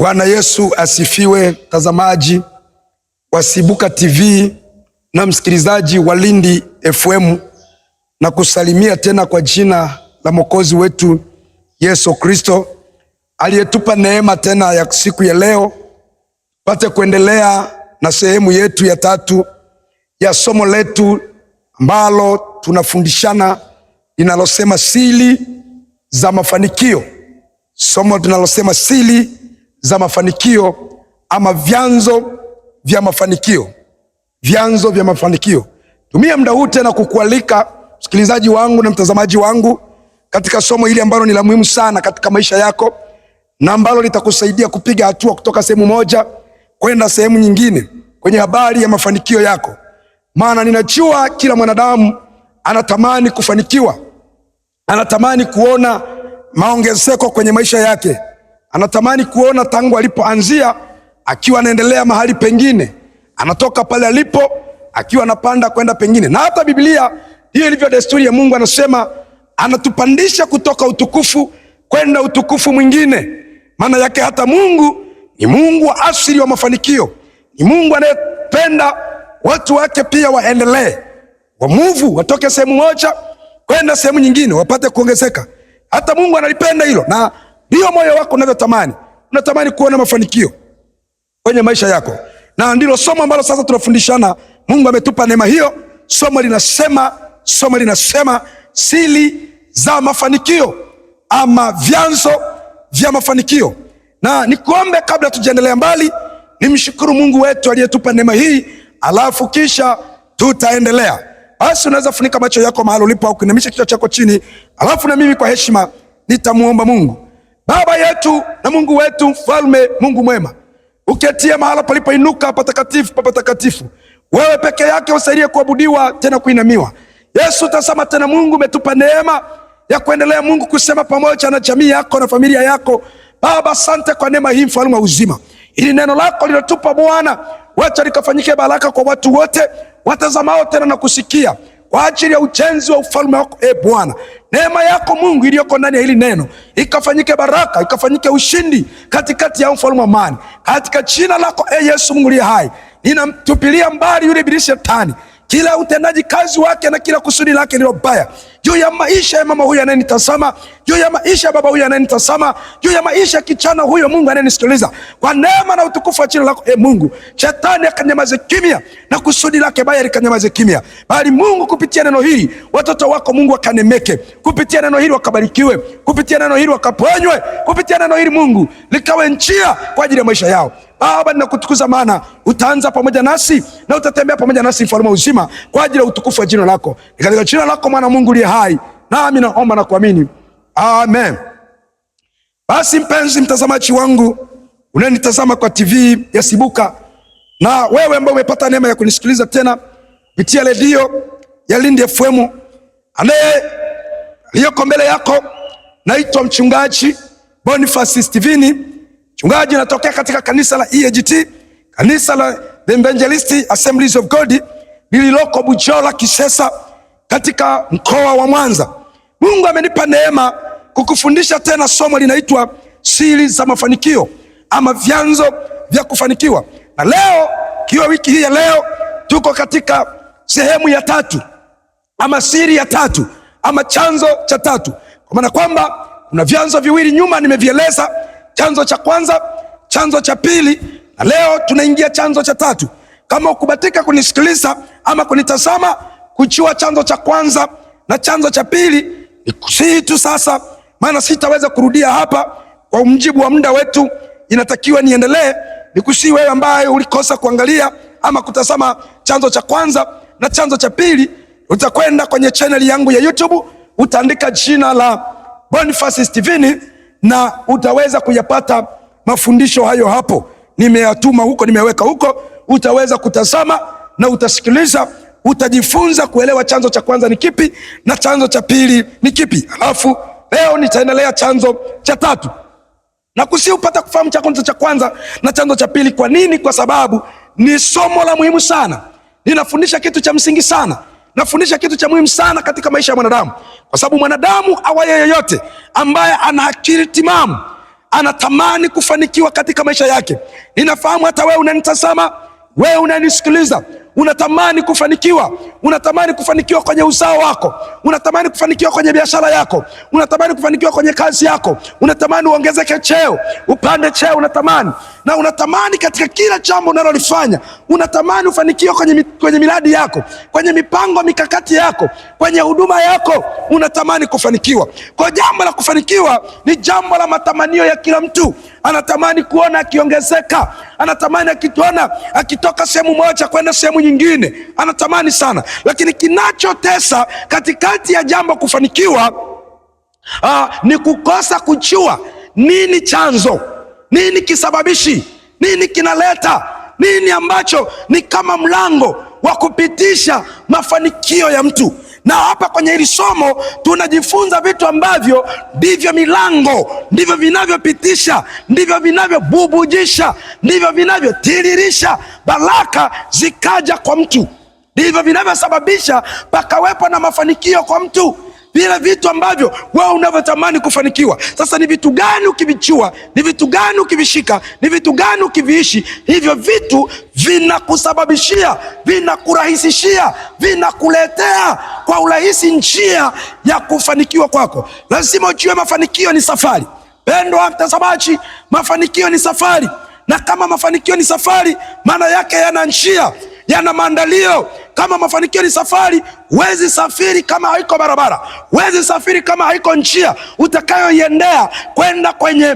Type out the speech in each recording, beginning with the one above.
Bwana Yesu asifiwe, mtazamaji wa Sibuka TV na msikilizaji wa Lindi FM, na kusalimia tena kwa jina la Mwokozi wetu Yesu Kristo aliyetupa neema tena ya siku ya leo pate kuendelea na sehemu yetu ya tatu ya somo letu ambalo tunafundishana linalosema siri za mafanikio, somo linalosema siri za mafanikio ama vyanzo vya mafanikio, vyanzo vya mafanikio. Tumia muda huu tena kukualika msikilizaji wangu na mtazamaji wangu katika somo hili ambalo ni la muhimu sana katika maisha yako na ambalo litakusaidia kupiga hatua kutoka sehemu moja kwenda sehemu nyingine kwenye habari ya mafanikio yako. Maana ninajua kila mwanadamu anatamani kufanikiwa, anatamani kuona maongezeko kwenye maisha yake, anatamani kuona tangu alipoanzia akiwa anaendelea mahali pengine, anatoka pale alipo akiwa anapanda kwenda pengine. Na hata Biblia hiyo ilivyo desturi ya Mungu, anasema anatupandisha kutoka utukufu kwenda utukufu mwingine. Maana yake hata Mungu ni Mungu wa asili wa mafanikio, ni Mungu anayependa watu wake pia waendelee, wamuvu, watoke sehemu moja kwenda sehemu nyingine, wapate kuongezeka. Hata Mungu analipenda hilo, na ndiyo moyo wako unavyotamani, unatamani kuona mafanikio kwenye maisha yako, na ndilo somo ambalo sasa tunafundishana. Mungu ametupa neema hiyo. Somo linasema siri za mafanikio ama vyanzo vya mafanikio. Na nikuombe kabla tujaendelea mbali, nimshukuru Mungu wetu aliyetupa neema hii, alafu kisha tutaendelea. Basi unaweza funika macho yako mahali ulipo au kuinamisha kichwa chako chini, alafu na mimi kwa heshima nitamuomba Mungu. Baba yetu na Mungu wetu, mfalme, Mungu mwema, uketie mahala palipoinuka patakatifu pa patakatifu, wewe peke yake usaidie kuabudiwa tena kuinamiwa. Yesu, tazama tena, Mungu umetupa neema ya kuendelea Mungu kusema pamoja na jamii yako na familia yako. Baba, asante kwa neema hii, mfalme wa uzima, ili neno lako lilotupa Bwana, wacha likafanyike baraka kwa watu wote watazamao tena na kusikia kwa ajili ya ujenzi wa ufalme wako. E Bwana, neema yako Mungu iliyoko ndani ya hili neno ikafanyike baraka, ikafanyike ushindi katikati ya mfalme wa amani, katika jina lako e Yesu Mungu uliye hai, ninamtupilia mbali yule ibilisi shetani, kila utendaji kazi wake na kila kusudi lake lililo baya juu ya maisha ya mama huyu anayenitazama, juu ya maisha ya baba huyu anayenitazama, juu ya maisha ya kichana huyo Mungu anayenisikiliza, kwa neema na utukufu wa jina lako e Mungu, shetani akanyamaze kimya na kusudi lake baya likanyamaze kimya, bali Mungu kupitia neno hili watoto wako Mungu wakanemeke, kupitia neno hili wakabarikiwe, kupitia neno hili wakaponywe, kupitia neno hili Mungu likawe njia kwa ajili ya maisha yao. Baba, ninakutukuza maana utaanza pamoja nasi na utatembea pamoja nasi, mfalme wa uzima, kwa ajili ya utukufu wa jina lako. Ni katika jina lako mwana Mungu uliye hai, nami naomba na kuamini, amen. Basi mpenzi mtazamaji wangu unayenitazama kwa TV ya Sibuka, na wewe ambaye umepata neema ya kunisikiliza tena kupitia redio ya Lindi FM, anaye aliyoko mbele yako naitwa mchungaji Boniface Steveni. Mchungaji natokea katika kanisa la EAGT, kanisa la The Evangelist Assemblies of God lililoko Bujola Kisesa katika mkoa wa Mwanza. Mungu amenipa neema kukufundisha tena somo linaitwa siri za mafanikio ama vyanzo vya kufanikiwa. Na leo kiwa wiki hii ya leo tuko katika sehemu ya tatu ama siri ya tatu ama chanzo cha tatu, kwa maana kwamba kuna vyanzo viwili nyuma nimevieleza, chanzo cha kwanza, chanzo cha pili, na leo tunaingia chanzo cha tatu. Kama ukubatika kunisikiliza ama kunitazama kujua chanzo cha kwanza na chanzo cha pili, nikusihi tu sasa, maana sitaweza kurudia hapa kwa mjibu wa muda wetu, inatakiwa niendelee. Nikusihi wewe ambaye ulikosa kuangalia ama kutazama chanzo cha kwanza na chanzo cha pili, utakwenda kwenye chaneli yangu ya YouTube, utaandika jina la Boniface Steveni na utaweza kuyapata mafundisho hayo hapo. Nimeyatuma huko, nimeweka huko, utaweza kutazama na utasikiliza, utajifunza kuelewa chanzo cha kwanza ni kipi na chanzo cha pili ni kipi. Alafu leo nitaendelea chanzo cha tatu na kusi upata kufahamu chanzo cha kwanza na chanzo cha pili. Kwa nini? Kwa sababu ni somo la muhimu sana, linafundisha kitu cha msingi sana, nafundisha kitu cha muhimu sana katika maisha ya mwanadamu, kwa sababu mwanadamu awaye yoyote ambaye ana akili timamu, anatamani kufanikiwa katika maisha yake. Ninafahamu hata wewe unanitazama, wewe unanisikiliza, unatamani kufanikiwa, unatamani kufanikiwa kwenye uzao wako, unatamani kufanikiwa kwenye biashara yako, unatamani kufanikiwa kwenye kazi yako, unatamani uongezeke cheo, upande cheo, unatamani na unatamani katika kila jambo unalolifanya, unatamani ufanikiwe kwenye miradi yako, kwenye mipango mikakati yako, kwenye huduma yako, unatamani kufanikiwa. Kwa jambo la kufanikiwa ni jambo la matamanio ya kila mtu. Anatamani kuona akiongezeka, anatamani akituona akitoka sehemu moja kwenda sehemu nyingine, anatamani sana. Lakini kinachotesa katikati ya jambo kufanikiwa, ni kukosa kujua nini chanzo, nini kisababishi, nini kinaleta, nini ambacho ni kama mlango wa kupitisha mafanikio ya mtu. Na hapa kwenye hili somo tunajifunza vitu ambavyo ndivyo milango, ndivyo vinavyopitisha, ndivyo vinavyobubujisha, ndivyo vinavyotiririsha baraka zikaja kwa mtu, ndivyo vinavyosababisha pakawepo na mafanikio kwa mtu, vile vitu ambavyo wewe unavyotamani kufanikiwa. Sasa ni vitu gani ukivichua, ni vitu gani ukivishika, ni vitu gani ukiviishi, hivyo vitu vinakusababishia, vinakurahisishia, vinakuletea kwa urahisi njia ya kufanikiwa kwako. Lazima ujue mafanikio ni safari. Pendwa mtazamaji, mafanikio ni safari, na kama mafanikio ni safari, maana yake yana njia, yana maandalio. Kama mafanikio ni safari, huwezi safiri kama haiko barabara, huwezi safiri kama haiko njia utakayoiendea kwenda kwenye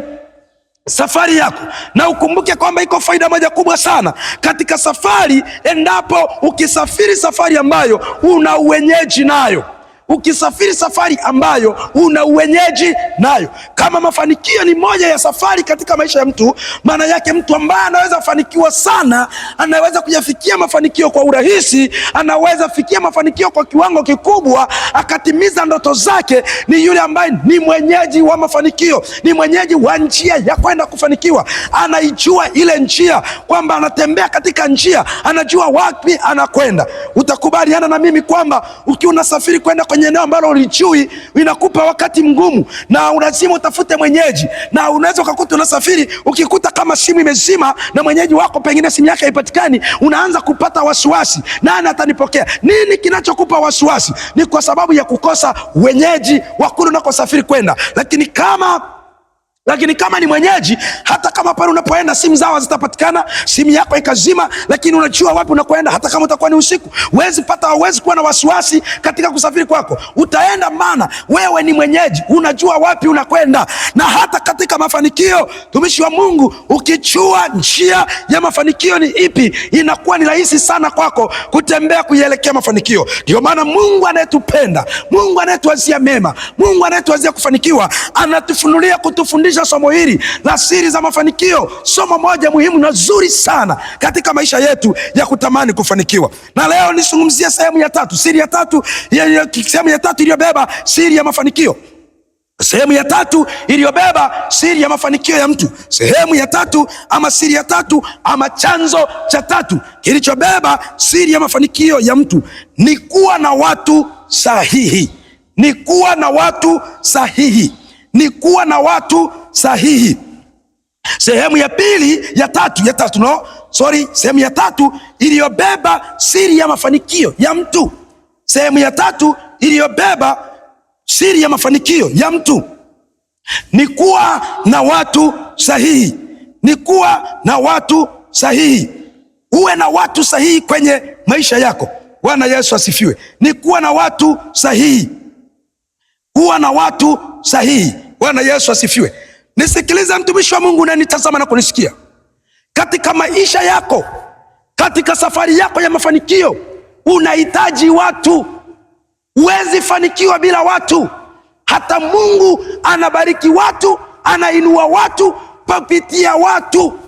safari yako. Na ukumbuke kwamba iko faida moja kubwa sana katika safari, endapo ukisafiri safari ambayo una uwenyeji nayo, ukisafiri safari ambayo una uwenyeji nayo. Kama mafanikio ni moja ya safari katika maisha ya mtu, maana yake mtu ambaye anaweza fanikiwa sana, anaweza kuyafikia mafanikio kwa urahisi, anaweza fikia mafanikio kwa kiwango kikubwa, akatimiza ndoto zake, ni yule ambaye ni mwenyeji wa mafanikio, ni mwenyeji wa njia ya kwenda kufanikiwa. Anaijua ile njia, kwamba anatembea katika njia, anajua wapi anakwenda. Utakubaliana na mimi kwamba ukiwa unasafiri kwenda kwenye eneo ambalo ulijui, inakupa wakati mgumu na lazima utafute mwenyeji, na unaweza ukakuta unasafiri, ukikuta kama simu imezima na mwenyeji wako pengine simu yake haipatikani, unaanza kupata wasiwasi, nani atanipokea? Nini kinachokupa wasiwasi? Ni kwa sababu ya kukosa wenyeji wa kule unakosafiri kwenda. Lakini kama ni mwenyeji, hata kama pale unapoenda simu zao hazitapatikana, simu yako ikazima, lakini unajua wapi unakwenda. Hata kama utakuwa ni usiku, huwezi pata, huwezi kuwa na wasiwasi katika kusafiri kwako. Utaenda, maana wewe ni mwenyeji, unajua wapi unakwenda. Na hata katika mafanikio, tumishi wa Mungu, ukichua njia ya mafanikio ni ipi, inakuwa ni rahisi sana kwako kutembea kuielekea mafanikio. Ndio maana Mungu anayetupenda, Mungu anayetuwazia mema, Mungu anayetuwazia kufanikiwa, anatufunulia kutufundisha somo hili la siri za mafanikio, somo moja muhimu na zuri sana katika maisha yetu ya kutamani kufanikiwa. Na leo nizungumzie sehemu ya tatu, siri ya tatu, sehemu ya tatu iliyobeba siri ya mafanikio. Sehemu ya tatu iliyobeba siri ya mafanikio ya mtu. Sehemu ya tatu ama siri ya tatu ama chanzo cha tatu kilichobeba siri ya mafanikio ya mtu ni kuwa na watu sahihi. Ni kuwa na watu sahihi. Ni kuwa na watu sahihi. Sehemu ya pili ya tatu ya tatu no sorry, sehemu ya tatu iliyobeba siri ya mafanikio ya mtu. Sehemu ya tatu iliyobeba siri ya mafanikio ya mtu ni kuwa na watu sahihi. Ni kuwa na watu sahihi. Uwe na watu sahihi kwenye maisha yako. Bwana Yesu asifiwe. Ni kuwa na watu sahihi. Kuwa na watu sahihi. Bwana Yesu asifiwe. Nisikilize mtumishi wa Mungu unanitazama na kunisikia. Katika maisha yako, katika safari yako ya mafanikio, unahitaji watu. Huwezi fanikiwa bila watu. Hata Mungu anabariki watu, anainua watu kupitia watu.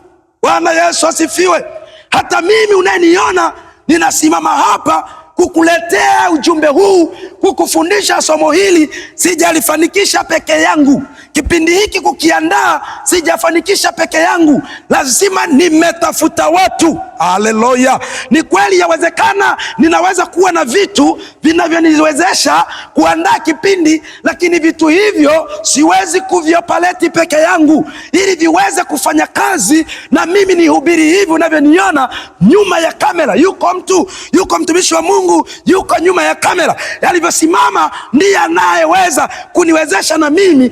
Bwana Yesu asifiwe. Hata mimi unayeniona ninasimama hapa kukuletea ujumbe huu, kukufundisha somo hili, sijalifanikisha peke yangu. Kipindi hiki kukiandaa sijafanikisha peke yangu, lazima nimetafuta watu. Haleluya! Ni kweli yawezekana ninaweza kuwa na vitu vinavyoniwezesha kuandaa kipindi, lakini vitu hivyo siwezi kuviopaleti peke yangu ili viweze kufanya kazi na mimi nihubiri hivi unavyoniona. Nyuma ya kamera yuko mtu, yuko mtumishi wa Mungu, yuko nyuma ya kamera, alivyosimama ndiye anayeweza kuniwezesha na mimi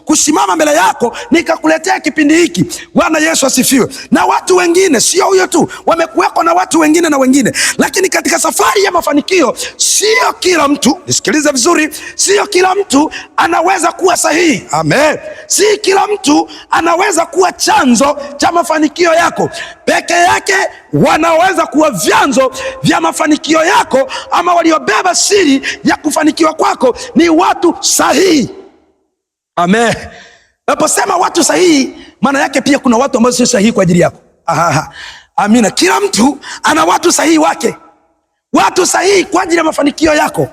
kusimama mbele yako nikakuletea kipindi hiki. Bwana Yesu asifiwe. Na watu wengine, sio huyo tu, wamekuweko na watu wengine na wengine, lakini katika safari ya mafanikio sio kila mtu, nisikilize vizuri, sio kila mtu anaweza kuwa sahihi. Amen. Si kila mtu anaweza kuwa chanzo cha mafanikio yako peke yake. Wanaweza kuwa vyanzo vya mafanikio yako ama waliobeba siri ya kufanikiwa kwako ni watu sahihi. Amen. Naposema watu sahihi, maana yake pia kuna watu ambao sio sahihi kwa ajili yako. Aha. Amina. Kila mtu ana watu sahihi wake, watu sahihi kwa ajili ya mafanikio yako.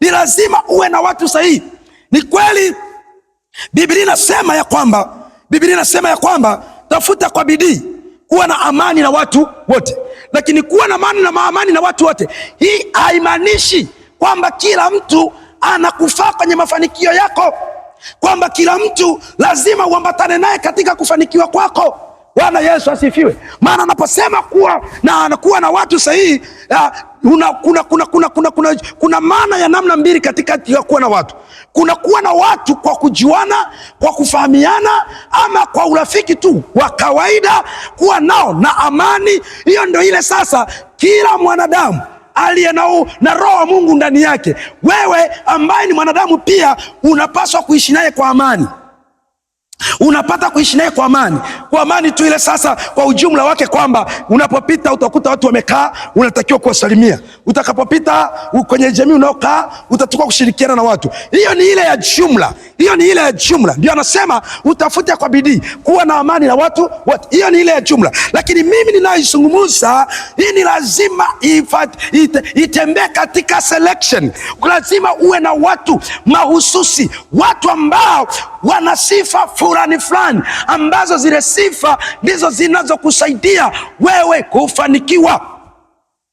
Ni lazima uwe na watu sahihi. Ni kweli Biblia inasema ya kwamba, Biblia inasema ya kwamba tafuta kwa bidii kuwa na amani na watu wote, lakini kuwa na amani na amani na watu wote, hii haimaanishi kwamba kila mtu anakufaa kwenye mafanikio yako, kwamba kila mtu lazima uambatane naye katika kufanikiwa kwako. Bwana Yesu asifiwe. Maana anaposema kuwa na anakuwa na watu sahihi, kuna maana ya namna mbili katika ya kuwa na watu. Kuna kuwa na watu kwa kujuana, kwa kufahamiana, ama kwa urafiki tu wa kawaida, kuwa nao na amani. Hiyo ndio ile sasa, kila mwanadamu aliye na roho wa Mungu ndani yake, wewe ambaye ni mwanadamu pia unapaswa kuishi naye kwa amani unapata kuishi naye kwa amani, kwa amani tu ile sasa, kwa ujumla wake, kwamba unapopita utakuta watu wamekaa, unatakiwa kuwasalimia. Utakapopita kwenye jamii unaokaa, utatakiwa kushirikiana na watu. Hiyo ni ile ya jumla, hiyo ni ile ya jumla. Ndio anasema utafute kwa bidii kuwa na amani na watu wote. Hiyo ni ile ya jumla, lakini mimi ninayoizungumza hii ni lazima itembee katika selection. Lazima uwe na watu mahususi, watu ambao wana sifa fulani fulani ambazo zile sifa ndizo zinazokusaidia wewe kufanikiwa.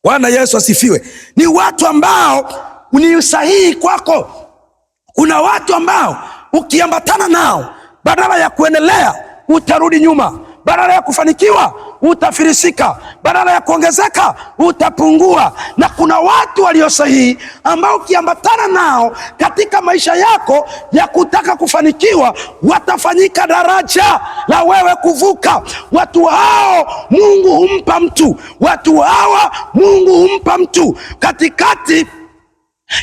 Bwana Yesu asifiwe. Ni watu ambao ni sahihi kwako. Kuna watu ambao ukiambatana nao, badala ya kuendelea utarudi nyuma, badala ya kufanikiwa utafirisika, badala ya kuongezeka utapungua. Na kuna watu walio sahihi ambao ukiambatana nao katika maisha yako ya kutaka kufanikiwa, watafanyika daraja la wewe kuvuka. Watu hao Mungu humpa mtu, watu hawa Mungu humpa mtu katikati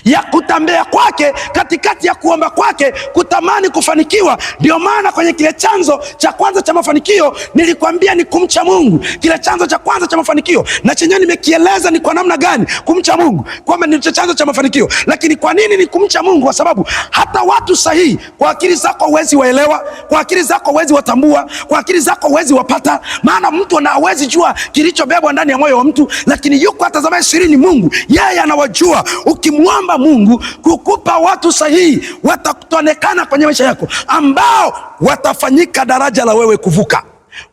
ya kutembea kwake, katikati ya kuomba kwake, kutamani kufanikiwa. Ndio maana kwenye kile chanzo cha kwanza cha mafanikio nilikwambia ni kumcha Mungu. Kile chanzo cha kwanza cha mafanikio na chenyewe nimekieleza ni kwa namna gani kumcha Mungu, kwamba ndicho chanzo cha mafanikio. Lakini kwa nini ni kumcha Mungu? Kwa sababu hata watu sahihi kwa akili zako huwezi waelewa, kwa akili zako huwezi watambua, kwa akili zako huwezi wapata, maana mtu hawezi jua kilichobebwa ndani ya moyo wa mtu, lakini yuko atazamaye sirini Mungu, yeye anawajua. Ukimwomba Mungu kukupa watu sahihi, wataonekana kwenye maisha yako, ambao watafanyika daraja la wewe kuvuka,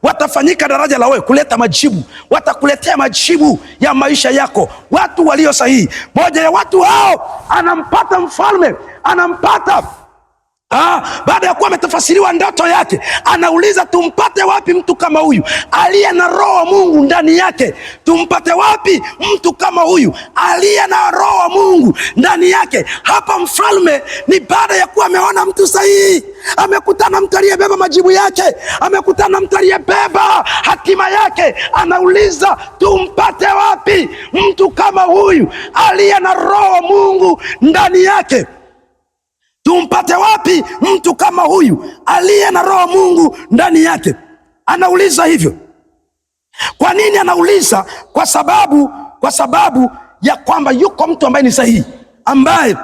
watafanyika daraja la wewe kuleta majibu, watakuletea majibu ya maisha yako, watu walio sahihi. Moja ya watu hao anampata mfalme, anampata baada ya kuwa ametafasiriwa ndoto yake, anauliza tumpate wapi mtu kama huyu aliye na roho wa Mungu ndani yake? Tumpate wapi mtu kama huyu aliye na roho wa Mungu ndani yake? Hapa mfalme ni baada ya kuwa ameona mtu sahihi, amekutana mtu aliyebeba majibu yake, amekutana mtu aliyebeba hatima yake. Anauliza tumpate wapi mtu kama huyu aliye na roho wa Mungu ndani yake? Tumpate wapi mtu kama huyu aliye na roho Mungu ndani yake? Anauliza hivyo. Kwa nini anauliza? Kwa sababu ya kwamba yuko mtu ambaye ni sahihi, ambaye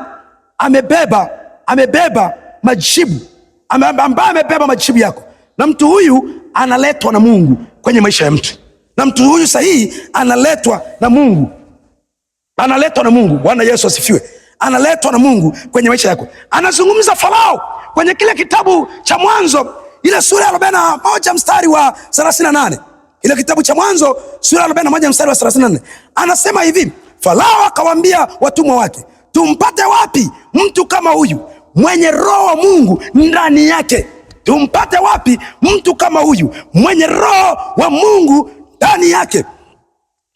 amebeba majibu, ambaye amebeba majibu yako, na mtu huyu analetwa na Mungu kwenye maisha ya mtu, na mtu huyu sahihi analetwa na Mungu, analetwa na Mungu. Bwana Yesu asifiwe. Analetwa na Mungu kwenye maisha yako. Anazungumza Farao kwenye kile kitabu cha Mwanzo ile sura ya 41 mstari wa 38, ile kitabu cha Mwanzo sura ya 41 mstari wa 38, anasema hivi: Farao akawaambia watumwa wake, tumpate wapi mtu kama huyu mwenye roho wa Mungu ndani yake? Tumpate wapi mtu kama huyu mwenye roho wa Mungu ndani yake?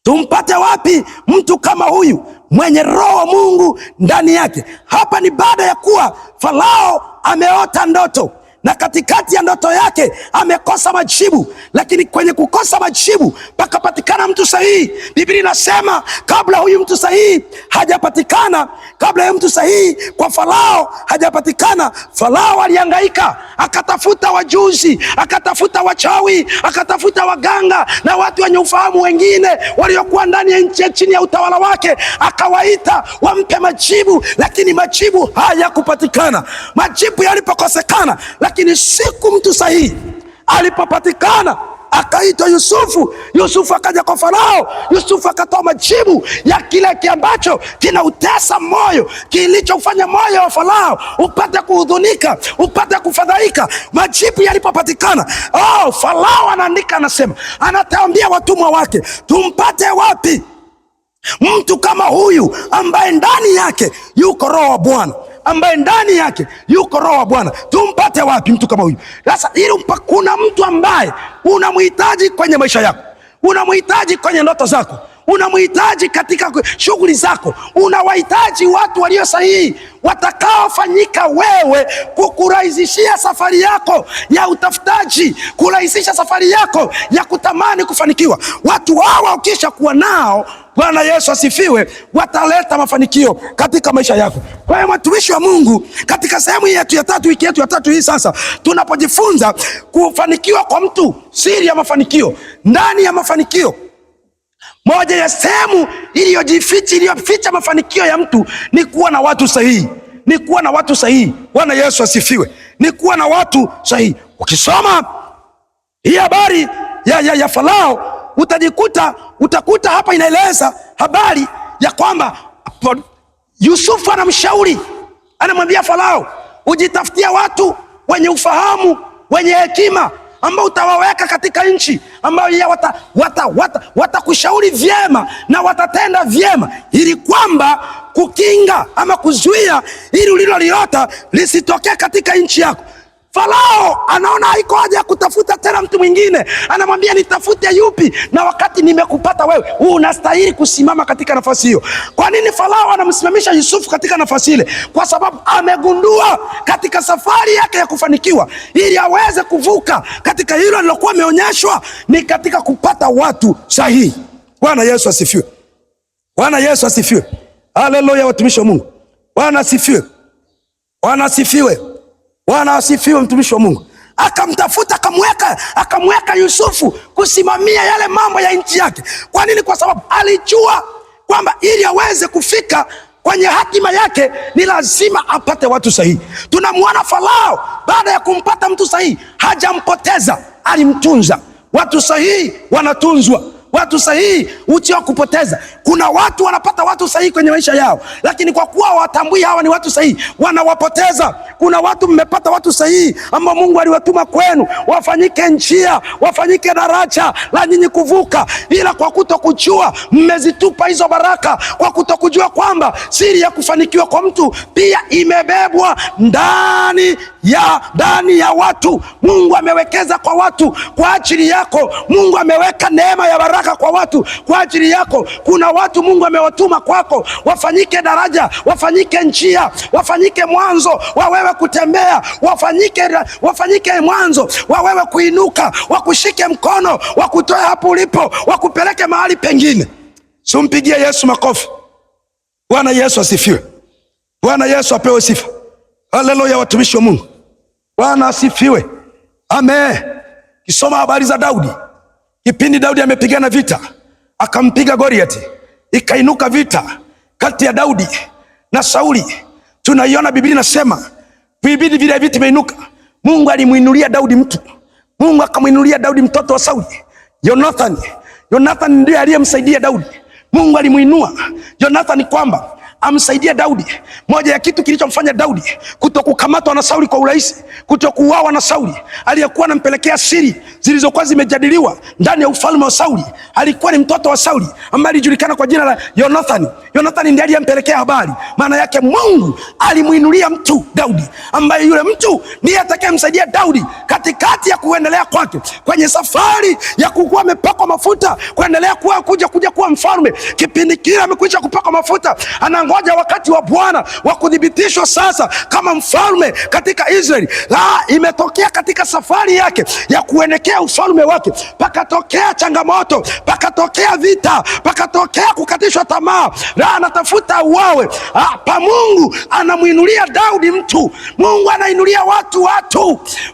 Tumpate wapi mtu kama huyu mwenye roho wa Mungu ndani yake? Hapa ni baada ya kuwa Farao ameota ndoto na katikati ya ndoto yake amekosa majibu, lakini kwenye kukosa majibu pakapatikana mtu sahihi. Biblia inasema kabla huyu mtu sahihi hajapatikana, kabla huyu mtu sahihi kwa Farao hajapatikana, Farao alihangaika, akatafuta wajuzi, akatafuta wachawi, akatafuta waganga na watu wenye ufahamu wengine waliokuwa ndani ya nchi chini ya utawala wake, akawaita wampe majibu, lakini majibu hayakupatikana. Majibu yalipokosekana, lakini siku mtu sahihi alipopatikana akaitwa Yusufu. Yusufu akaja kwa Farao. Yusufu akatoa majibu ya kile ambacho kinautesa moyo, kilichofanya moyo wa Farao upate kuhudhunika, upate kufadhaika. Majibu yalipopatikana, oh, Farao anaandika, anasema, anataambia watumwa wake, tumpate wapi mtu kama huyu ambaye ndani yake yuko roho wa Bwana, ambaye ndani yake yuko roho wa Bwana? Tumpate wapi mtu kama huyu? Sasa ili kuna mtu ambaye unamhitaji kwenye maisha yako, unamhitaji kwenye ndoto zako, unamhitaji katika shughuli zako, unawahitaji watu walio sahihi watakaofanyika wewe kukurahisishia safari yako ya utafutaji, kurahisisha safari yako ya kutamani kufanikiwa. Watu hawa ukisha kuwa nao, Bwana Yesu asifiwe, wataleta mafanikio katika maisha yako. Kwa hiyo watumishi wa Mungu, katika sehemu yetu ya tatu, wiki yetu ya tatu hii sasa, tunapojifunza kufanikiwa kwa mtu, siri ya mafanikio, ndani ya mafanikio, moja ya sehemu iliyojificha iliyoficha mafanikio ya mtu ni kuwa na watu sahihi, ni kuwa na watu sahihi. Bwana Yesu asifiwe, ni kuwa na watu sahihi. Ukisoma hii habari ya Farao utajikuta, utakuta hapa inaeleza habari ya kwamba Yusufu anamshauri, anamwambia Farao, ujitafutia watu wenye ufahamu, wenye hekima ambao utawaweka katika nchi ambayo watakushauri vyema na watatenda vyema, ili kwamba kukinga ama kuzuia ili uliloliota lisitokee katika nchi yako. Farao anaona haiko haja ya kutafuta tena mtu mwingine, anamwambia nitafute yupi, na wakati nimekupata wewe, unastahili kusimama katika nafasi hiyo. Kwa nini Farao anamsimamisha Yusufu katika nafasi ile? Kwa sababu amegundua katika safari yake ya kufanikiwa, ili aweze kuvuka katika hilo alilokuwa ameonyeshwa, ni katika kupata watu sahihi. Bwana Yesu asifiwe! Bwana Yesu asifiwe! Haleluya, watumishi wa Mungu. Bwana asifiwe! Bwana asifiwe! Bwana asifiwe, mtumishi wa Mungu. Akamtafuta, akamweka Yusufu kusimamia yale mambo ya nchi yake. Kwa nini? Kwa sababu alijua kwamba ili aweze kufika kwenye hatima yake ni lazima apate watu sahihi. Tunamwona Farao baada ya kumpata mtu sahihi hajampoteza, alimtunza. Watu sahihi wanatunzwa. Watu sahihi uti wa kupoteza. Kuna watu wanapata watu sahihi kwenye maisha yao, lakini kwa kuwa watambui hawa ni watu sahihi, wanawapoteza. Kuna watu mmepata watu sahihi ambao Mungu aliwatuma kwenu wafanyike njia, wafanyike daraja la nyinyi kuvuka, ila kwa kutokujua mmezitupa hizo baraka, kwa kutokujua kwamba siri ya kufanikiwa kwa mtu pia imebebwa ndani ya watu. Mungu amewekeza kwa watu kwa ajili yako. Mungu ameweka neema ya baraka kwa watu kwa ajili yako. Kuna watu Mungu amewatuma kwako wafanyike daraja, wafanyike njia, wafanyike mwanzo wa wewe kutembea, wafanyike mwanzo wa wewe kuinuka, wakushike mkono, wakutoe hapo ulipo, wakupeleke mahali pengine. Simpigie Yesu makofi. Bwana Yesu asifiwe. Bwana Yesu apewe sifa. Haleluya, watumishi wa Mungu. Bwana asifiwe. Amen. Kisoma habari za Daudi, kipindi Daudi amepigana vita, akampiga Goliath, ikainuka vita kati ya Daudi na Sauli. Tunaiona Biblia inasema vibidi vile vita imeinuka. Mungu alimuinulia Daudi mtu. Mungu akamuinulia Daudi mtoto wa Sauli, Jonathan. Jonathan ndiye aliyemsaidia Daudi. Mungu alimuinua Jonathan kwamba amsaidie Daudi. Moja ya kitu kilichomfanya Daudi kutokukamatwa na Sauli kwa urahisi, kutokuuawa na Sauli, aliyekuwa anampelekea siri zilizokuwa zimejadiliwa ndani ya ufalme wa Sauli, alikuwa ni mtoto wa Sauli ambaye alijulikana kwa jina la Yonathani. Yonathani ndiye aliyempelekea habari. Maana yake Mungu alimuinulia mtu Daudi, ambaye yule mtu ndiye atakayemsaidia Daudi katikati ya kuendelea kwake kwenye safari ya kukuwa amepakwa mafuta kuendelea kuwa kuja kuwa mfalme. Kipindi kile amekwisha kupakwa mafuta, anangoja wakati wa Bwana wa kuthibitishwa sasa kama mfalme katika Israeli. La, imetokea katika safari yake ya kuelekea ufalme wake, pakatokea changamoto, pakatokea vita, pakatokea kukatishwa tamaa, la, anatafuta uawe. Pa Mungu anamuinulia Daudi mtu. Mungu anainulia watu.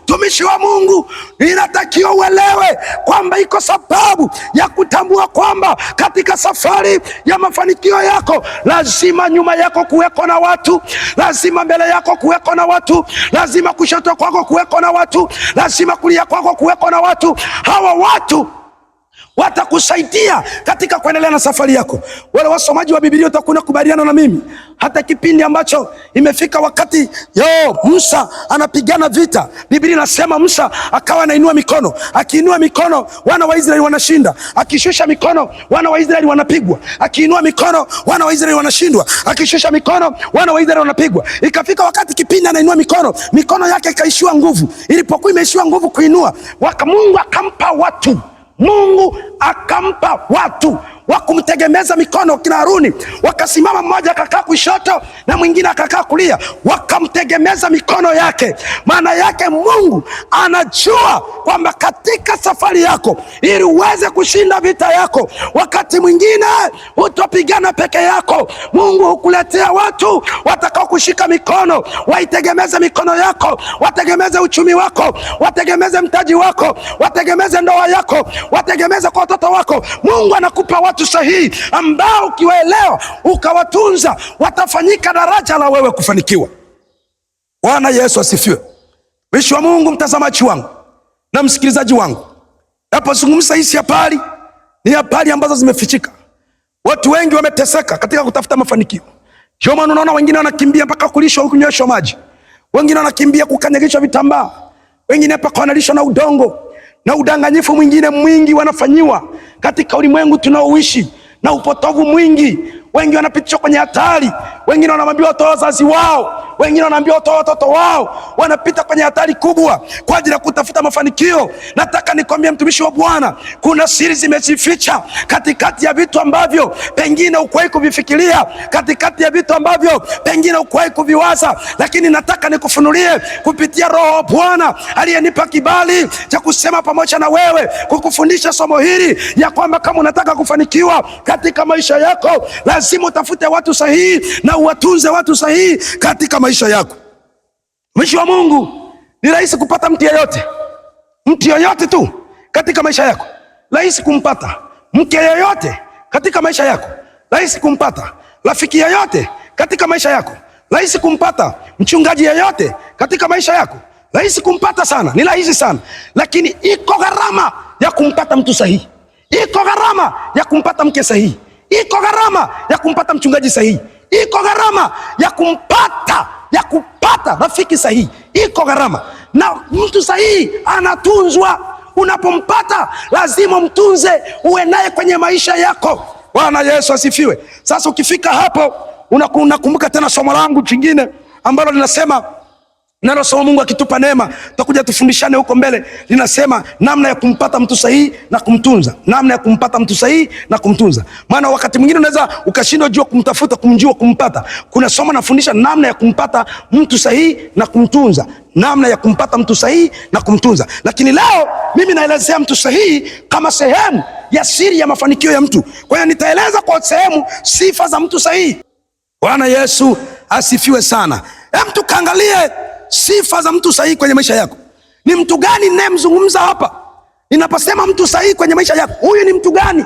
Mtumishi wa Mungu, inatakiwa uelewe kwamba iko sababu ya kutambua kwamba katika safari ya mafanikio yako lazima nyuma yako kuweko na watu, lazima mbele yako kuweko na watu, lazima kushoto kwako kuweko na watu, lazima kulia kwako kuweko na watu. Hawa watu watakusaidia katika kuendelea na safari yako. Wale wasomaji wa Biblia utakuwa kubaliana na mimi, hata kipindi ambacho imefika wakati yo Musa anapigana vita, Biblia inasema Musa akawa anainua mikono, akiinua mikono wana wa Israeli wanashinda, akishusha mikono wana wa Israeli wanapigwa, akiinua mikono wana wa Israeli wanashindwa, akishusha mikono wana wa Israeli wanapigwa. Ikafika wakati kipindi anainua mikono, mikono yake ikaishiwa nguvu. Ilipokuwa imeishiwa nguvu kuinua, Mungu akampa watu Mungu akampa watu wa kumtegemeza mikono, kina Haruni wakasimama, mmoja akakaa kushoto na mwingine akakaa kulia, wakamtegemeza mikono yake. Maana yake Mungu anajua kwamba katika safari yako, ili uweze kushinda vita yako, wakati mwingine hutopigana peke yako. Mungu hukuletea watu watakao kushika mikono, waitegemeze mikono yako, wategemeze uchumi wako, wategemeze mtaji wako, wategemeze ndoa yako, wategemeze kwa watoto wako. Mungu anakupa watu sahihi ambao ukiwaelewa ukawatunza watafanyika daraja la wewe kufanikiwa. Bwana Yesu asifiwe. Mtumishi wa Mungu, mtazamaji wangu na msikilizaji wangu, napozungumza hizi habari ni habari ambazo zimefichika. Watu wengi wameteseka katika kutafuta mafanikio. Ndio maana unaona wengine wanakimbia mpaka kulishwa huku kunyweshwa maji, wengine wanakimbia kukanyagishwa vitambaa, wengine mpaka wanalishwa na udongo na udanganyifu mwingine mwingi wanafanyiwa katika ulimwengu tunaoishi na upotovu mwingi. Wengi wanapitishwa kwenye hatari, wengine wanaambiwa watoa wazazi wao, wengine wanaambiwa watoa watoto wao, wanapita kwenye hatari kubwa kwa ajili ya kutafuta mafanikio. Nataka nikwambie mtumishi wa Bwana, kuna siri zimejificha katikati ya vitu ambavyo pengine hukuwahi kuvifikiria, katikati ya vitu ambavyo pengine hukuwahi kuviwaza, lakini nataka nikufunulie kupitia Roho wa Bwana aliyenipa kibali cha kusema pamoja na wewe, kukufundisha somo hili ya kwamba kama unataka kufanikiwa katika maisha yako lazima utafute watu sahihi na uwatunze watu sahihi katika maisha yako. Mtumishi wa Mungu, ni rahisi kupata mtu yeyote, mtu yeyote tu katika maisha yako, rahisi kumpata mke yeyote katika maisha yako, rahisi kumpata rafiki yeyote katika maisha yako, rahisi kumpata mchungaji yeyote katika maisha yako, rahisi kumpata sana, ni rahisi sana, lakini iko gharama ya kumpata mtu sahihi, iko gharama ya kumpata mke sahihi, iko gharama ya kumpata mchungaji sahihi, iko gharama ya kupata rafiki sahihi, iko gharama. Na mtu sahihi anatunzwa. Unapompata lazima mtunze, uwe naye kwenye maisha yako. Bwana Yesu asifiwe. Sasa ukifika hapo unakumbuka tena somo langu jingine ambalo linasema nalo somo, Mungu akitupa neema tutakuja tufundishane huko mbele. Linasema namna ya kumpata mtu sahihi na kumtunza, namna ya kumpata mtu sahihi na kumtunza. Maana wakati mwingine unaweza ukashindwa jua kumtafuta, kumjua, kumpata. Kuna somo nafundisha namna ya kumpata mtu sahihi na kumtunza, namna ya kumpata mtu sahihi na kumtunza. Lakini leo mimi naelezea mtu sahihi kama sehemu ya siri ya mafanikio ya mtu. Kwa hiyo nitaeleza kwa sehemu sifa za mtu sahihi. Bwana Yesu asifiwe sana. Hem, tukaangalie sifa za mtu sahihi kwenye maisha yako. Ni mtu gani ninayemzungumza hapa? Ninaposema mtu sahihi kwenye maisha yako, huyu ni mtu gani?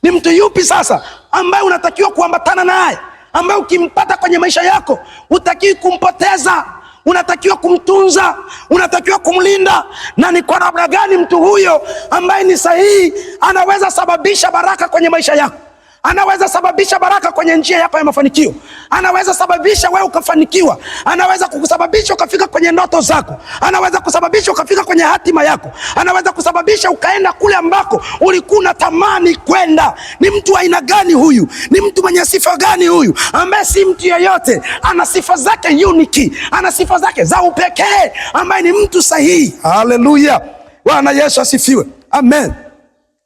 Ni mtu yupi sasa ambaye unatakiwa kuambatana naye, ambaye ukimpata kwenye maisha yako hutakiwi kumpoteza, unatakiwa kumtunza, unatakiwa kumlinda? Na ni kwa namna gani mtu huyo ambaye ni sahihi anaweza sababisha baraka kwenye maisha yako? Anaweza sababisha baraka kwenye njia yako ya mafanikio. Anaweza sababisha wewe ukafanikiwa. Anaweza kukusababisha ukafika kwenye ndoto zako. Anaweza kusababisha ukafika kwenye hatima yako. Anaweza kusababisha ukaenda kule ambako ulikuwa unatamani kwenda. Ni mtu aina gani huyu? Ni mtu mwenye sifa gani huyu, ambaye si mtu yeyote? Ana sifa zake unique, ana sifa zake za upekee, ambaye ni mtu sahihi. Haleluya, Bwana Yesu asifiwe, amen.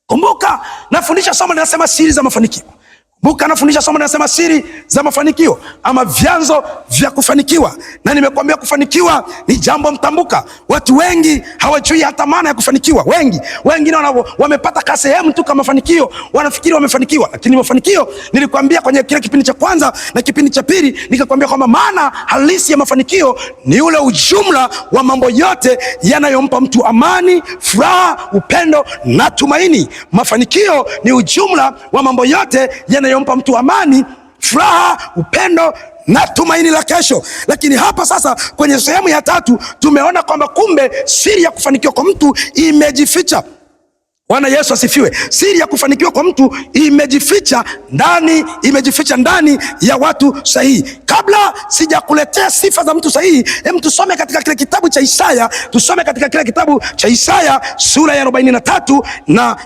Kumbuka nafundisha somo linasema siri za mafanikio. Kumbuka nafundisha somo linasema siri za mafanikio ama vyanzo vya kufanikiwa, na nimekuambia kufanikiwa ni jambo mtambuka. Watu wengi hawajui hata maana ya kufanikiwa. Wengi wengine wamepata ka sehemu tu kama mafanikio, wanafikiri wamefanikiwa, lakini mafanikio, nilikwambia kwenye kile kipindi cha kwanza na kipindi cha pili, nikakwambia kwamba maana halisi ya mafanikio ni ule ujumla wa mambo yote yanayompa mtu amani, furaha, upendo na tumaini. Mafanikio ni ujumla wa mambo yote yanayompa mtu amani, furaha, upendo na tumaini la kesho. Lakini hapa sasa kwenye sehemu ya tatu tumeona kwamba kumbe siri ya kufanikiwa kwa mtu imejificha. Bwana Yesu asifiwe. Siri ya kufanikiwa kwa mtu imejificha ndani, imejificha ndani ya watu sahihi. Kabla sijakuletea sifa za mtu sahihi, hem, tusome katika kile kitabu cha Isaya, tusome katika kile kitabu cha Isaya sura ya 43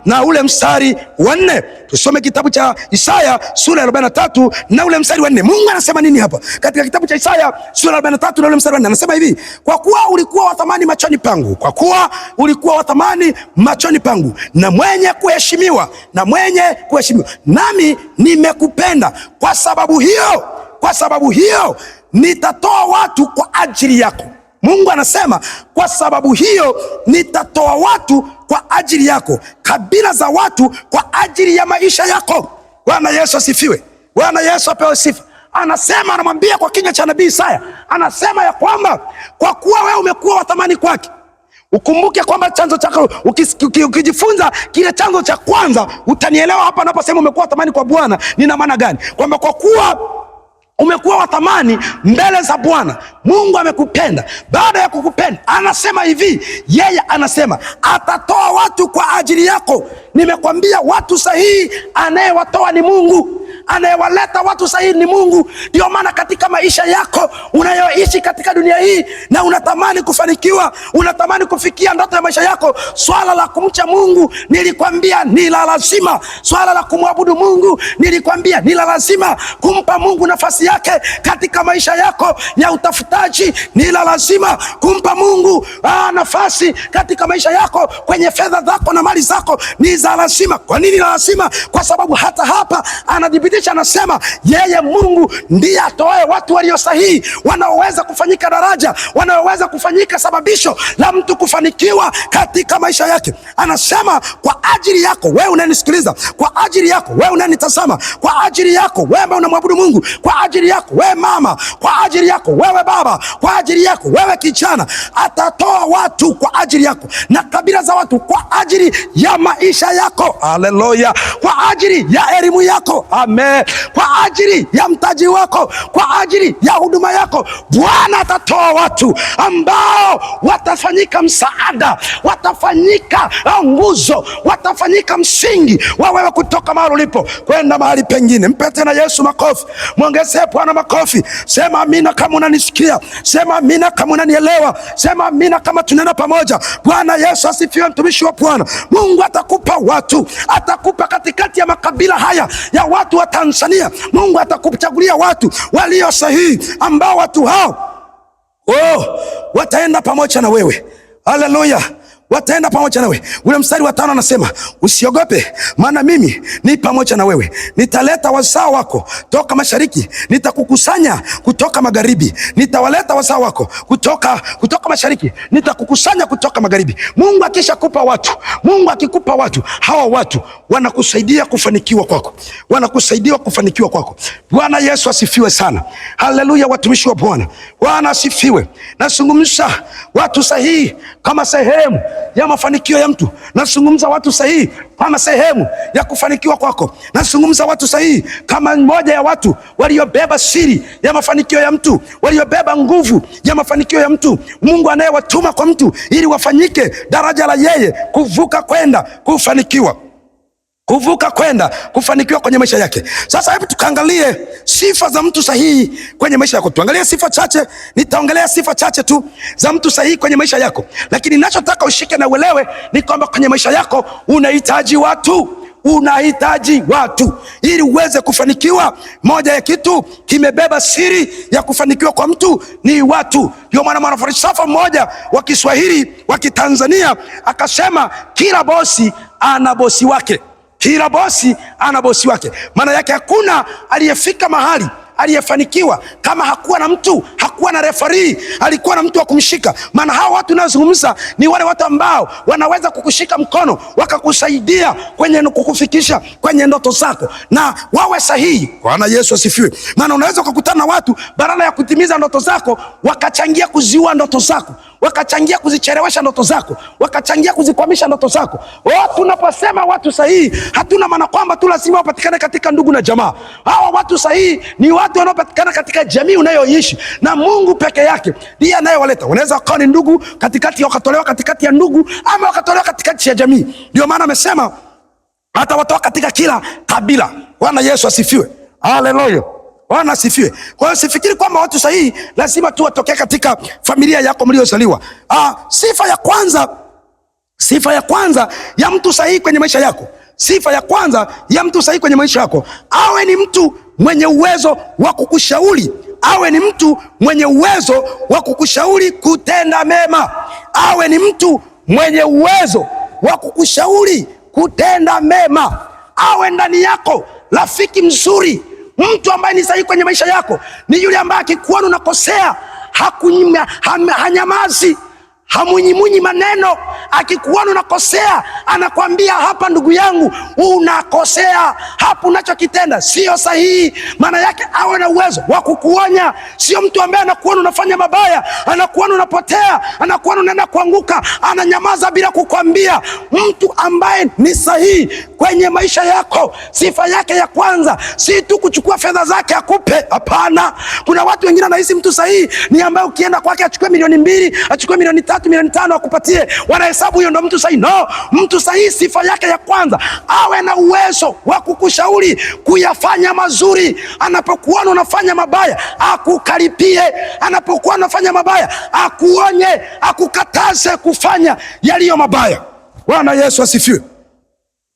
na ule mstari wa 4. Tusome kitabu cha Isaya sura ya 43 na ule mstari wa 4. Mungu anasema nini hapa? Katika kitabu cha Isaya sura ya 43 na ule mstari wa 4 anasema hivi: kwa kuwa ulikuwa wa thamani machoni pangu, kwa kuwa ulikuwa wa thamani machoni pangu, na mwenye kuheshimiwa, na mwenye kuheshimiwa, nami nimekupenda. Kwa sababu hiyo, kwa sababu hiyo nitatoa watu kwa ajili yako. Mungu anasema kwa sababu hiyo nitatoa watu kwa ajili yako, kabila za watu kwa ajili ya maisha yako. Bwana Yesu asifiwe. Bwana Yesu apewe sifa. Anasema, anamwambia kwa kinywa cha nabii Isaya, anasema ya kwamba kwa kuwa wewe umekuwa wa thamani kwake. Ukumbuke kwamba chanzo chako, ukijifunza kile chanzo cha kwanza utanielewa hapa naposema umekuwa thamani kwa Bwana nina maana gani, kwamba kwa kuwa umekuwa wa thamani mbele za Bwana, Mungu amekupenda. Baada ya kukupenda, anasema hivi, yeye anasema atatoa watu kwa ajili yako. Nimekwambia watu sahihi anayewatoa ni Mungu, anayewaleta watu sahihi ni Mungu. Ndio maana katika maisha yako unayoishi katika dunia hii na unatamani kufanikiwa, unatamani kufikia ndoto ya maisha yako, swala la kumcha Mungu nilikwambia ni la lazima. Swala la kumwabudu Mungu nilikwambia ni la lazima. Kumpa Mungu nafasi yake katika maisha yako ya utafutaji ni la lazima. Kumpa Mungu nafasi katika maisha yako kwenye fedha zako na mali zako ni za lazima. Kwa nini la lazima? Kwa sababu hata hapa anadhibitisha, anasema yeye Mungu ndiye atoae watu walio sahihi, wanaoweza kufanyika daraja, wanaoweza kufanyika sababisho la mtu kufanikiwa katika maisha yake. Anasema kwa ajili yako wewe unanisikiliza, kwa ajili yako wewe unanitazama, kwa ajili yako wewe ambaye unamwabudu Mungu, kwa ajili yako wewe mama, kwa ajili yako wewe baba, kwa ajili yako wewe kijana, atatoa watu kwa ajili yako na kabila za watu kwa ajili ya maisha yako. Haleluya! Kwa ajili ya elimu yako, amen, kwa ajili ya mtaji wako, kwa ajili ya huduma yako, Bwana atatoa watu ambao watafanyika msaada, watafanyika nguzo, watafanyika msingi wa wewe kutoka mahali ulipo kwenda mahali pengine. Mpe tena Yesu makofi, mwongezee Bwana makofi. Sema amina kama unanisikia, sema amina kama unanielewa, sema amina kama tunaenda pamoja. Bwana Yesu asifiwe. Mtumishi wa Bwana, Mungu atakupa watu, atakupa katikati ya makabila haya ya watu wa Tanzania. Mungu atakuchagulia watu walio sahihi, ambao watu hao wataenda pamoja na wewe. Haleluya, wataenda pamoja na wewe. Ule mstari wa 5 anasema usiogope, maana mimi ni pamoja na wewe, nitaleta wazao wako toka mashariki, nitakukusanya kutoka magharibi. Nitawaleta wazao wako kutoka mashariki, nitakukusanya kutoka magharibi. Mungu akishakupa watu, Mungu akikupa watu, hawa watu wanakusaidia kufanikiwa kwako, wanakusaidia kufanikiwa kwako. Bwana Yesu asifiwe sana. Haleluya, watumishi wa Bwana, Bwana asifiwe. Nazungumza watu sahihi kama sehemu ya mafanikio ya mtu. Nazungumza watu sahihi kama sehemu ya kufanikiwa kwako. Nazungumza watu sahihi kama mmoja ya watu waliobeba siri ya mafanikio ya mtu, waliobeba nguvu ya mafanikio ya mtu, Mungu anayewatuma kwa mtu ili wafanyike daraja la yeye kuvuka kwenda kufanikiwa. kuvuka kwenda kufanikiwa kwenye maisha yake. Sasa hebu tukaangalie sifa za mtu sahihi kwenye maisha yako. Tuangalie sifa chache, nitaongelea sifa chache tu za mtu sahihi kwenye maisha yako, lakini ninachotaka ushike na uelewe ni kwamba kwenye maisha yako unahitaji watu unahitaji watu ili uweze kufanikiwa. Moja ya kitu kimebeba siri ya kufanikiwa kwa mtu ni watu. Ndio maana mwanafalsafa mmoja wa Kiswahili wa Kitanzania akasema, kila bosi ana bosi wake. Kila bosi ana bosi wake. Maana yake hakuna aliyefika mahali aliyefanikiwa kama hakuwa na mtu, hakuwa na refarii, alikuwa na mtu wa kumshika. Maana hawa watu unaozungumza ni wale watu ambao wanaweza kukushika mkono wakakusaidia kwenye kukufikisha kwenye ndoto zako na wawe sahihi. Bwana Yesu asifiwe. Maana unaweza ukakutana na watu badala ya kutimiza ndoto zako wakachangia kuziua ndoto zako, wakachangia kuzichelewesha ndoto zako, wakachangia kuzikwamisha ndoto zako. Tunaposema watu sahihi, hatuna maana kwamba tu lazima wapatikane katika ndugu na jamaa. Hawa watu sahihi ni watu wanaopatikana katika jamii unayoishi, na Mungu peke yake ndiye anayewaleta. Unaweza wakawa ni ndugu katikati, wakatolewa katikati ya ndugu, ama wakatolewa katikati ya jamii. Ndio maana amesema atawatoa katika kila kabila. Bwana Yesu asifiwe, haleluya. Bwana asifiwe. Kwa hiyo sifikiri kwamba watu sahihi lazima tu watokee katika familia yako mliozaliwa. Sifa ya kwanza, sifa ya kwanza ya mtu sahihi kwenye maisha yako, sifa ya kwanza ya mtu sahihi kwenye maisha yako, awe ni mtu mwenye uwezo wa kukushauri, awe ni mtu mwenye uwezo wa kukushauri kutenda mema, awe ni mtu mwenye uwezo wa kukushauri kutenda mema, awe ndani yako rafiki mzuri. Mtu ambaye ni sahihi kwenye maisha yako ni yule ambaye akikuona unakosea hanyamazi, hamunyimunyi maneno. Akikuona unakosea anakwambia, hapa ndugu yangu unakosea, hapa unachokitenda sio sahihi. Maana yake awe na uwezo wa kukuonya. Sio mtu ambaye anakuona unafanya mabaya, anakuona unapotea, anakuona unaenda kuanguka, ananyamaza bila kukwambia. Mtu ambaye ni sahihi kwenye maisha yako, sifa yake ya kwanza si tu kuchukua fedha zake akupe. Hapana, kuna watu wengine anahisi mtu sahihi ni ambaye ukienda kwake achukue 2 milioni, achukue 3 milioni, 5 milioni akupatie, wanahesabu huyo ndo mtu sahihi. No, mtu sahihi sifa yake ya kwanza awe na uwezo wa kukushauri kuyafanya mazuri. Anapokuona unafanya mabaya akukaripie, anapokuona unafanya mabaya akuonye, akukataze kufanya yaliyo mabaya. Bwana Yesu asifiwe.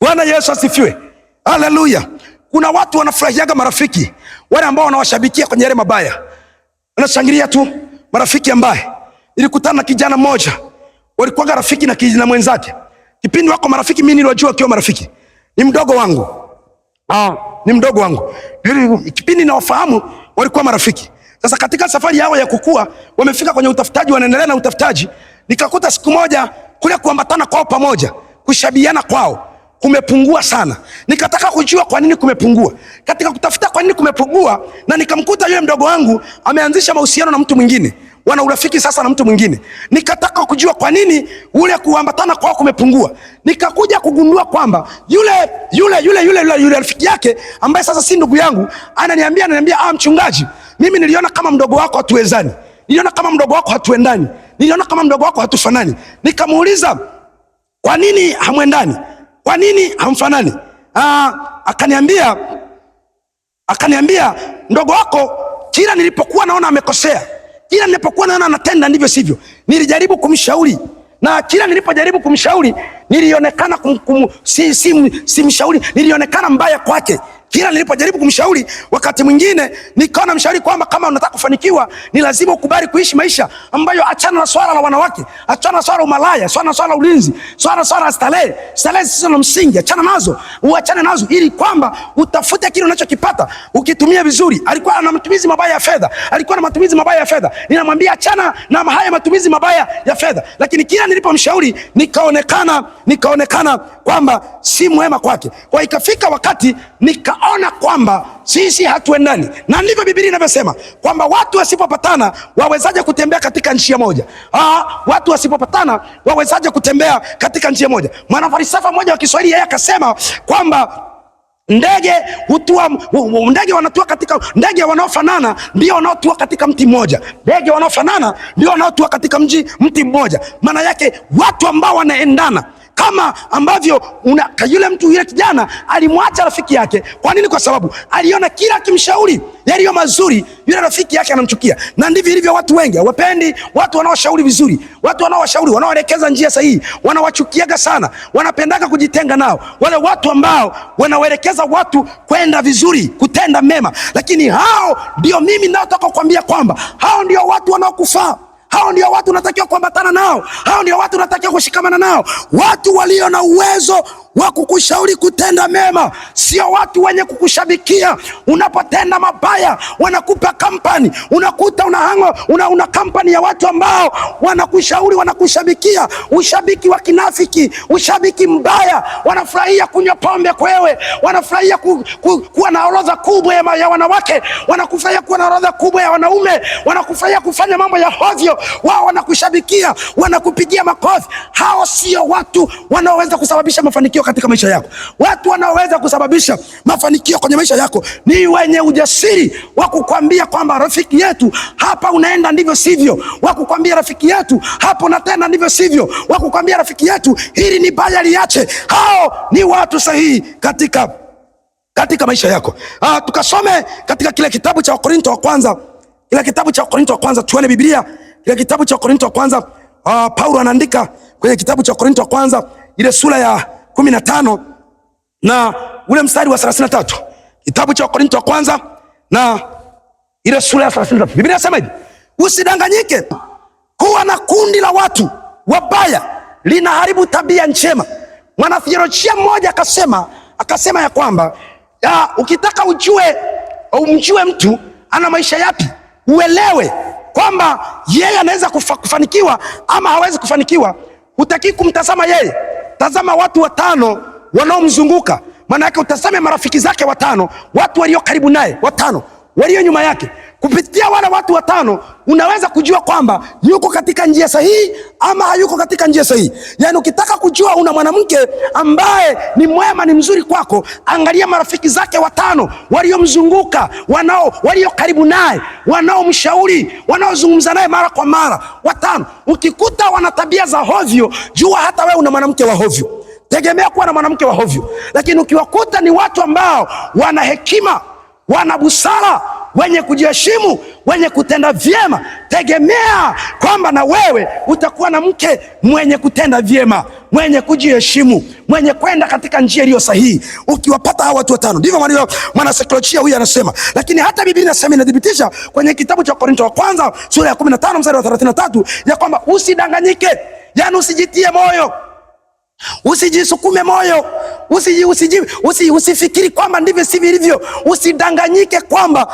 Bwana Yesu asifiwe. Haleluya. Kuna watu wanafurahiaga marafiki wale ambao wanawashabikia kwenye yale mabaya, wanashangilia tu marafiki ambaye nilikutana na kijana mmoja, walikuwa rafiki na kijana mwenzake. Kipindi wako marafiki, mimi niliwajua wakiwa marafiki, ni mdogo wangu, ni mdogo wangu. Kipindi nawafahamu walikuwa marafiki. Sasa katika safari yao ya kukua, wamefika kwenye utafutaji, wanaendelea na utafutaji. Nikakuta siku moja kule kuambatana kwao pamoja, kushabiana kwao kumepungua sana. Nikataka kujua kwa nini kumepungua. Katika kutafuta kwa nini kumepungua, na nikamkuta yule mdogo wangu ameanzisha mahusiano na mtu mwingine, wana urafiki sasa na mtu mwingine. Nikataka kujua kwa nini ule kuambatana kwao kumepungua. Nikakuja kugundua kwamba yule yule yule yule yule yule rafiki yake ambaye sasa si ndugu yangu ananiambia, mchungaji, mimi niliona kama mdogo wako hatuwezani, niliona kama mdogo wako hatuendani, niliona kama mdogo wako hatufanani. Nikamuuliza, kwa nini hamwendani? Kwa nini hamfanani? Akaniambia mdogo wako kila nilipokuwa naona amekosea, kila nilipokuwa naona anatenda ndivyo sivyo, nilijaribu kumshauri, na kila nilipojaribu kumshauri nilionekana simshauri, nilionekana mbaya kwake. Kila nilipojaribu kumshauri, wakati mwingine nikawa namshauri kwamba kama unataka kufanikiwa ni lazima ukubali kuishi maisha ambayo, achana na swala la wanawake, achana na swala la umalaya, swala na swala la ulinzi, swala na swala la starehe, starehe zisizo na msingi, achana nazo, uachane nazo, ili kwamba utafute kile unachokipata ukitumia vizuri. Alikuwa ana matumizi mabaya ya fedha, alikuwa na matumizi mabaya ya fedha. Ninamwambia achana na haya matumizi mabaya ya fedha, lakini kila nilipomshauri nikaonekana kwamba si mwema kwake. Kwa ikafika wakati nikaona kwamba sisi hatuendani, na ndivyo Biblia inavyosema kwamba watu wasipopatana wawezaje kutembea katika njia moja? Watu wasipopatana wawezaje kutembea katika njia moja? Mwanafalsafa mmoja wa Kiswahili yeye akasema kwamba ndege hutua, ndege wanatua katika, ndege wanaofanana ndio wanaotua katika mti mmoja. Ndege wanaofanana ndio wanaotua katika mti mmoja. Maana yake watu ambao wanaendana Kama ambavyo yule mtu, yule kijana alimwacha rafiki yake. Kwa nini? Kwa sababu aliona kila akimshauri yaliyo mazuri, yule rafiki yake anamchukia. Na ndivyo ilivyo watu wengi, hawapendi watu wanaoshauri vizuri, watu wanaowashauri, wanaoelekeza njia sahihi, wanawachukiaga sana, wanapendaga kujitenga nao, wale watu ambao wanawaelekeza watu kwenda vizuri, kutenda mema. Lakini hao ndio mimi naotaka kukwambia kwamba hao ndio watu wanaokufaa. Hao ndio watu unatakiwa kuambatana nao, hao ndio watu unatakiwa kushikamana nao, watu walio na uwezo wa kukushauri kutenda mema, sio watu wenye kukushabikia unapotenda mabaya. Wanakupa kampani, unakuta una kampani ya watu ambao wanakushauri, wanakushabikia, ushabiki wa kinafiki, ushabiki mbaya. Wanafurahia kunywa pombe kwewe, wanafurahia kuwa na orodha kubwa ya wanawake, wanakufurahia kuwa na orodha kubwa ya wanaume, wanakufurahia kufanya mambo ya hovyo. Wao wanakushabikia, wanakupigia makofi. Hao sio watu wanaoweza kusababisha mafanikio katika maisha yako. Watu wanaoweza kusababisha mafanikio kwenye maisha yako ni wenye ujasiri wa kukwambia kwamba rafiki yetu, hapa unaenda ndivyo sivyo, wa kukwambia rafiki yetu, hapo unatenda ndivyo sivyo, wa kukwambia rafiki yetu, hili ni baya, liache. Hao ni watu sahihi katika maisha yako. Tukasome katika kile kitabu cha Wakorinto wa kwanza, kile kitabu cha Wakorinto wa kwanza, tuone Biblia, kile kitabu cha Wakorinto wa kwanza. Paulo anaandika kwenye kitabu cha Wakorinto wa kwanza ile sura ya 15 na ule mstari wa 33. Kitabu cha Wakorinto wa kwanza na ile sura ya 33. Biblia inasema hivi: usidanganyike kuwa na kundi la watu wabaya linaharibu tabia njema. Mwanatheolojia mmoja akasema ya kwamba ukitaka ujue umjue mtu ana maisha yapi, uelewe kwamba yeye anaweza kufanikiwa ama hawezi kufanikiwa, hutaki kumtazama yeye, tazama watu watano wanaomzunguka. Maana yake utazame marafiki zake watano, watu walio karibu naye watano, walio nyuma yake. Kupitia wale watu watano unaweza kujua kwamba yuko katika njia sahihi ama hayuko katika njia sahihi. Yaani, ukitaka kujua una mwanamke ambaye ni mwema, ni mzuri kwako, angalia marafiki zake watano waliomzunguka, walio karibu naye, wanaomshauri, wanaozungumza naye mara kwa mara, watano. Ukikuta wana tabia za hovyo, jua hata wewe una mwanamke wa hovyo. Tegemea kuwa na mwanamke wa hovyo. Lakini ukiwakuta ni watu ambao wana hekima, wana busara, wenye kujiheshimu, wenye kutenda vyema, tegemea kwamba na wewe utakuwa na mke mwenye kutenda vyema, mwenye kujiheshimu, mwenye kwenda katika njia iliyo sahihi. Ukiwapata hawa watu watano, ndivyo mwanasaikolojia huyu anasema. Lakini hata Biblia inasema, inathibitisha kwenye kitabu cha Korinto wa kwanza sura ya 15 mstari wa 33 ya kwamba usidanganyike, yani usijitie moyo, usijisukume moyo, usifikiri kwamba ndivyo sivyo ilivyo. Usidanganyike kwamba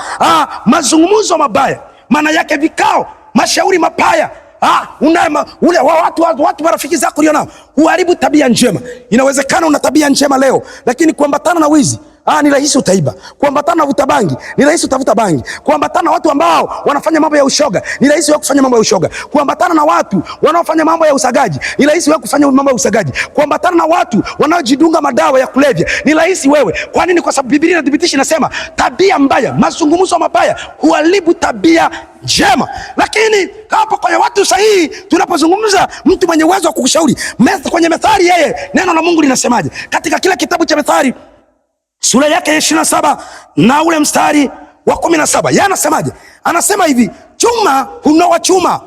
mazungumzo mabaya, maana yake vikao, mashauri mabaya, watu marafiki zako ulio nao huharibu tabia njema. Inawezekana una tabia njema leo, lakini kuambatana na wizi ni rahisi utaiba. Kuambatana na vuta bangi, ni rahisi utavuta bangi. Kuambatana na watu ambao wanafanya mambo ya ushoga, ni rahisi wewe kufanya mambo ya ushoga. Kuambatana na watu wanaofanya mambo ya usagaji, ni rahisi wewe kufanya mambo ya usagaji. Kuambatana na watu wanaojidunga madawa ya kulevya, ni rahisi wewe. Kwa nini? Kwa sababu Biblia inathibitisha, inasema tabia mbaya, mazungumzo mabaya huharibu tabia njema. Lakini hapo kwenye watu sahihi, tunapozungumza mtu mwenye uwezo wa kukushauri, kwenye Methali, yeye neno la Mungu linasemaje? Katika kila kitabu cha Methali sura yake ya 27 na ule mstari wa 17, yeye anasemaje? Anasema hivi, chuma hunoa chuma,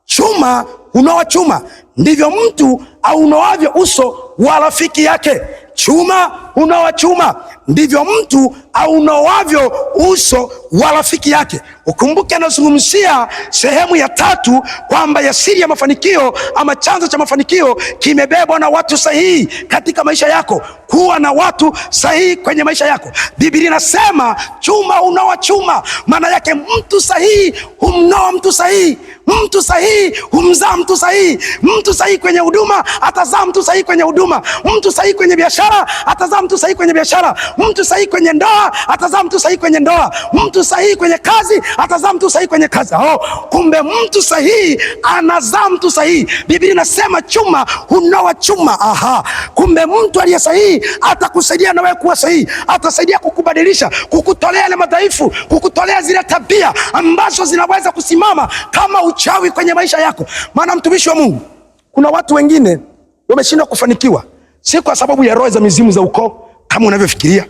chuma hunoa chuma, ndivyo mtu aunoavyo uso wa rafiki yake. Chuma hunoa chuma, ndivyo mtu aunoavyo uso wa rafiki yake. Ukumbuke anazungumzia sehemu ya tatu kwamba ya siri ya mafanikio ama chanzo cha mafanikio kimebebwa na watu sahihi katika maisha yako. Kuwa na watu sahihi kwenye maisha yako. Biblia inasema chuma hunoa chuma, maana yake mtu sahihi humnoa mtu sahihi, mtu sahihi humzaa mtu sahihi. Mtu sahihi kwenye huduma atazaa mtu sahihi kwenye huduma, mtu sahihi kwenye biashara atazaa mtu sahihi kwenye biashara, mtu sahihi kwenye ndoa atazaa mtu sahihi kwenye ndoa, mtu sahihi kwenye kazi atazaa mtu sahihi kwenye kazi. Oh, kumbe mtu sahihi anazaa mtu sahihi. Biblia inasema chuma hunoa chuma. Aha, kumbe mtu aliye sahihi atakusaidia na wewe kuwa sahihi, atasaidia kukubadilisha, kukutolea yale madhaifu, kukutolea zile tabia ambazo zinaweza kusimama kama uchawi kwenye maisha yako. Maana mtumishi wa Mungu, kuna watu wengine wameshindwa kufanikiwa si kwa sababu ya roho za mizimu za ukoo kama unavyofikiria.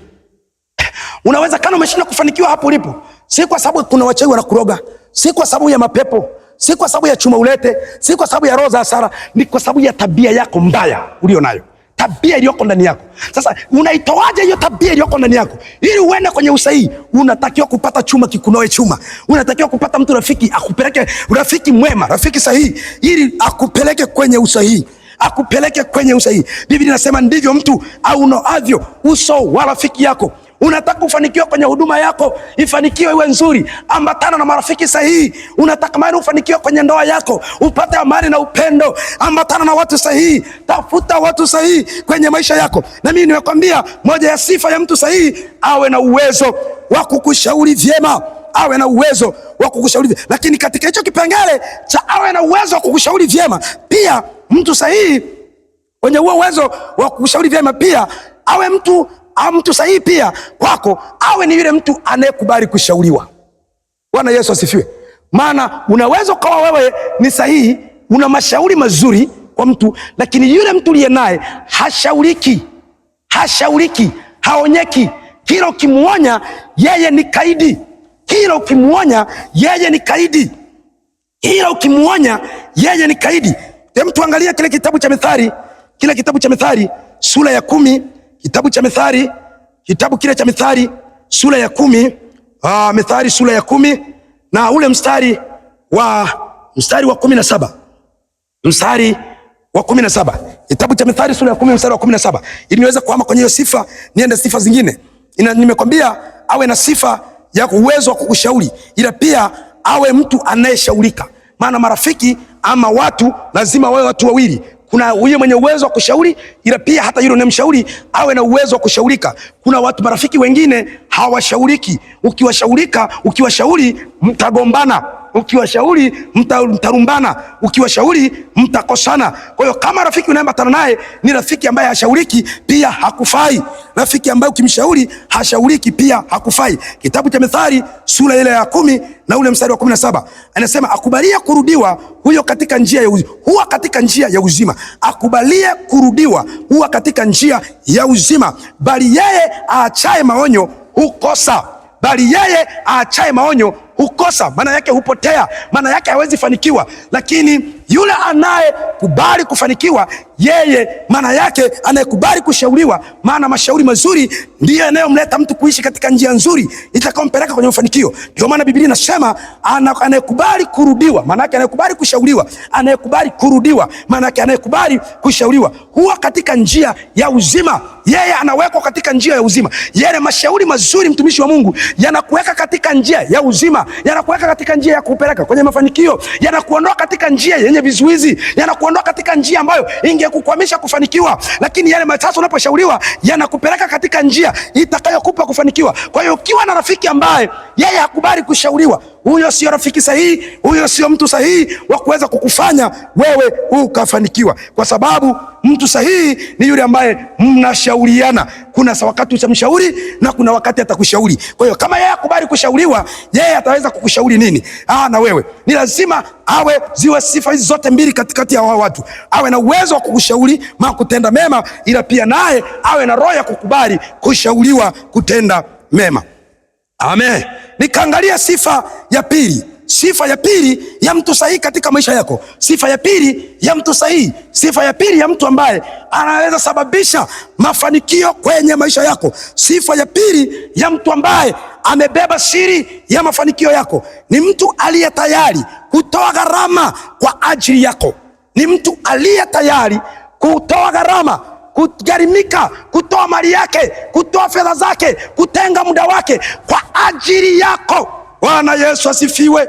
Unawezekana umeshindwa kufanikiwa hapo ulipo, si kwa sababu kuna wachawi wanakuroga, si kwa sababu ya mapepo, si kwa sababu ya chuma ulete, si kwa sababu ya roho za hasara, ni kwa sababu ya tabia yako mbaya ulio nayo, tabia iliyoko ndani yako. Sasa unaitoaje hiyo tabia iliyoko ndani yako ili uende kwenye usahihi? Unatakiwa kupata chuma kikunoe chuma, unatakiwa kupata mtu rafiki akupeleke, rafiki mwema, rafiki sahihi, ili akupeleke kwenye usahihi, akupeleke kwenye usahihi. Biblia inasema ndivyo mtu aunoavyo uso wa rafiki yako. Unataka kufanikiwa kwenye huduma yako, ifanikiwe iwe nzuri, ambatana na marafiki sahihi. Unataka maana ufanikiwe kwenye ndoa yako, upate amani na upendo, ambatana na watu sahihi, tafuta watu sahihi kwenye maisha yako. Na mimi nimekwambia moja ya sifa ya mtu sahihi, awe na uwezo wa kukushauri vyema, awe na uwezo wa kukushauri vyema. Lakini katika hicho kipengele cha awe na uwezo wa kukushauri vyema, pia mtu sahihi kwenye huo uwezo wa kukushauri vyema, pia awe mtu au mtu sahihi pia kwako awe ni yule mtu anayekubali kushauriwa. Bwana Yesu asifiwe. Maana unaweza ukawa wewe ni sahihi, una mashauri mazuri kwa mtu, lakini yule mtu uliye naye hashauriki, hashauriki, haonyeki. Kila ukimuonya yeye ni kaidi, kila ukimuonya yeye ni kaidi, kila ukimuonya yeye ni kaidi. Hem, tuangalie kile kitabu cha Mithali, kile kitabu cha Mithali sura ya 10, kitabu cha Mithali, kitabu kile cha Mithali sura ya 10, Mithali sura ya 10 na ule mstari wa 17, mstari wa 17, kitabu cha Mithali sura ya 10 mstari wa 17, ili niweze kuhama kwenye hiyo sifa niende sifa zingine. Nimekwambia awe na sifa ya uwezo wa kukushauri, ila pia awe mtu anayeshaurika. Maana marafiki ama watu lazima wawe watu wawili. Kuna huyo mwenye uwezo wa kushauri, ila pia hata yule unayemshauri awe na uwezo wa kushaurika. Kuna watu marafiki wengine hawashauriki. Ukiwashaurika, ukiwashauri mtagombana, ukiwashauri mtarumbana, ukiwashauri mtakosana. Kwa hiyo kama rafiki unayeambatana naye ni rafiki ambaye hashauriki, pia hakufai. Rafiki ambaye ukimshauri hashauriki, pia hakufai. Kitabu cha Mithali sura ile ya 10 na ule mstari wa 17 anasema, akubalia kurudiwa huyo katika njia ya uzima, huwa katika njia ya uzima. Akubalie kurudiwa huwa katika njia ya uzima, bali yeye aachaye maonyo hukosa. Bali yeye aachaye maonyo hukosa, maana yake hupotea, maana yake hawezi fanikiwa. Lakini yule anayekubali kufanikiwa, yeye maana yake anayekubali kushauriwa, maana mashauri mazuri ndiyo yanayomleta mtu kuishi katika njia nzuri itakayompeleka kwenye mafanikio. Ndio maana Biblia inasema anayekubali kurudiwa, maana yake anayekubali kushauriwa, anayekubali kurudiwa, maana yake anayekubali kushauriwa huwa katika njia ya uzima. Yeye anawekwa katika njia ya uzima. Yale mashauri mazuri, mtumishi wa Mungu, yanakuweka katika njia ya uzima, yanakuweka katika njia ya kupeleka kwenye mafanikio, yanakuondoa katika njia yenye vizuizi, yanakuondoa katika njia ambayo ingekukwamisha kufanikiwa. Lakini yale matatu unaposhauriwa yanakupeleka katika njia itakayokupa kufanikiwa. Kwa hiyo ukiwa na rafiki ambaye yeye hakubali kushauriwa, huyo sio rafiki sahihi, huyo sio mtu sahihi wa kuweza kukufanya wewe ukafanikiwa, kwa sababu mtu sahihi ni yule ambaye mnashauriana. Kuna wakati utamshauri na kuna wakati atakushauri. Kwa hiyo kama yeye akubali kushauriwa, yeye ataweza kukushauri nini? Na wewe ni lazima awe ziwe sifa hizi zote mbili katikati ya hao watu, awe na uwezo wa kukushauri ma kutenda mema, ila pia naye awe na roho ya kukubali kushauriwa kutenda mema. Amen. Nikaangalia sifa ya pili, sifa ya pili ya mtu sahihi katika maisha yako, sifa ya pili ya mtu sahihi, sifa ya pili ya mtu ambaye anaweza sababisha mafanikio kwenye maisha yako, sifa ya pili ya mtu ambaye amebeba siri ya mafanikio yako ni mtu aliye tayari kutoa gharama kwa ajili yako, ni mtu aliye tayari kutoa gharama, kugharimika, kutoa mali yake, kutoa fedha zake, kutenga muda wake kwa ajili yako. Bwana Yesu asifiwe.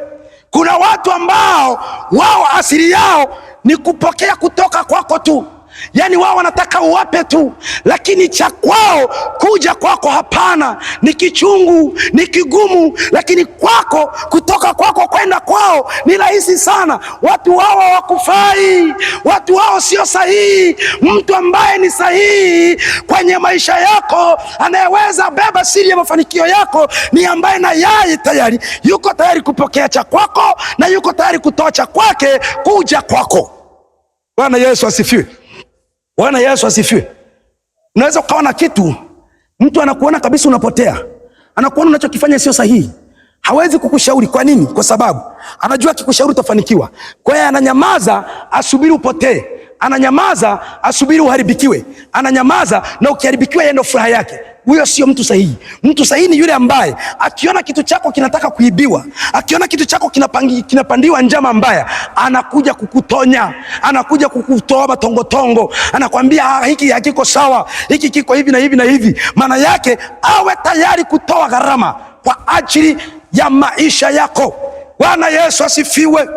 Kuna watu ambao wao asili yao ni kupokea kutoka kwako tu, yaani wao wanataka uwape tu, lakini cha kwao kuja kwako hapana, ni kichungu, ni kigumu, lakini kwako, kutoka kwako kwenda kwao ni rahisi sana. Watu wao hawakufai, watu wao sio sahihi. Mtu ambaye ni sahihi kwenye maisha yako, anayeweza beba siri ya mafanikio yako, ni ambaye na yeye tayari yuko tayari kupokea cha kwako na yuko tayari kutoa cha kwake kuja kwako. Bwana Yesu asifiwe. Bwana Yesu asifiwe. Unaweza ukawa na kitu, mtu anakuona kabisa unapotea, anakuona unachokifanya sio sahihi, hawezi kukushauri. Kwa nini? Kwa sababu anajua akikushauri utafanikiwa. Kwa hiyo ananyamaza, asubiri upotee, ananyamaza asubiri uharibikiwe, ananyamaza, na ukiharibikiwa yeye ndio furaha yake. Huyo sio mtu sahihi. Mtu sahihi ni yule ambaye akiona kitu chako kinataka kuibiwa, akiona kitu chako kinapandiwa njama mbaya, anakuja kukutonya, anakuja kukutoa matongotongo, anakwambia hiki hakiko sawa, hiki kiko hivi na hivi na hivi. Maana yake awe tayari kutoa gharama kwa ajili ya maisha yako. Bwana Yesu asifiwe.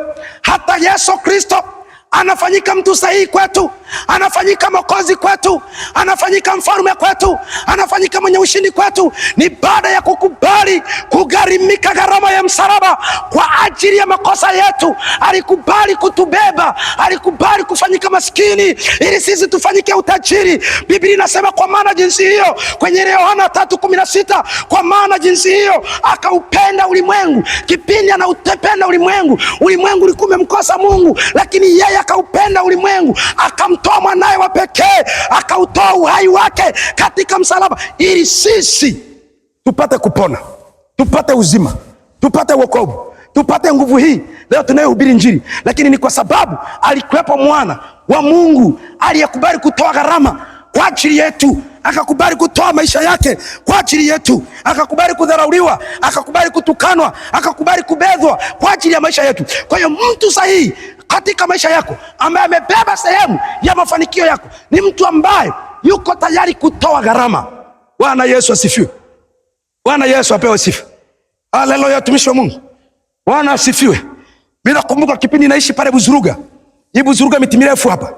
Hata Yesu Kristo anafanyika mtu sahihi kwetu, anafanyika Mwokozi kwetu, anafanyika mfalme kwetu, anafanyika mwenye ushindi kwetu, ni baada ya kukubali kugharimika gharama ya msalaba kwa ajili ya makosa yetu. Alikubali kutubeba, alikubali kufanyika maskini ili sisi tufanyike utajiri. Biblia inasema kwa maana jinsi hiyo, kwenye Yohana 3:16, kwa maana jinsi hiyo akaupenda ulimwengu. Kipindi anaupenda ulimwengu, ulimwengu ulikuwa umemkosa Mungu, lakini yeye akaupenda ulimwengu, akamtoa mwanaye wa pekee, akautoa uhai wake katika msalaba, ili sisi tupate kupona, tupate uzima, tupate wokovu, tupate nguvu hii leo tunayohubiri Injili. Lakini ni kwa sababu alikuwepo mwana wa Mungu aliyekubali kutoa gharama kwa ajili yetu, akakubali kutoa maisha yake kwa ajili yetu, akakubali kudharauliwa, akakubali kutukanwa, akakubali kubedhwa kwa ajili ya maisha yetu. Kwa hiyo mtu sahihi katika maisha yako ambaye amebeba sehemu ya mafanikio yako ni mtu ambaye yuko tayari kutoa gharama. Bwana Yesu asifiwe. Bwana Yesu apewe sifa. Haleluya, tumishi wa Mungu. Bwana asifiwe. Mimi nakumbuka kipindi naishi pale Buzuruga. Hii Buzuruga miti mirefu hapa.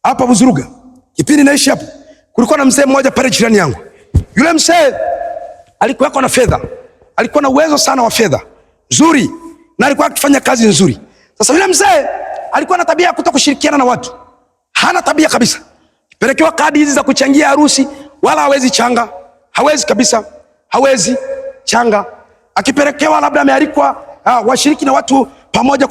Hapa Buzuruga. Kipindi naishi hapo, kulikuwa na mzee mmoja pale jirani yangu. Yule mzee alikuwa na fedha. Alikuwa na uwezo sana wa fedha nzuri, na alikuwa akifanya kazi nzuri. Sasa yule mzee alikuwa na tabia ya kutokushirikiana na watu. Hana tabia kabisa. Pelekewa kadi hizi za kuchangia harusi, wala hawezi changa. Hawezi kabisa. Hawezi changa. Akipelekewa labda amealikwa washiriki na watu pamoja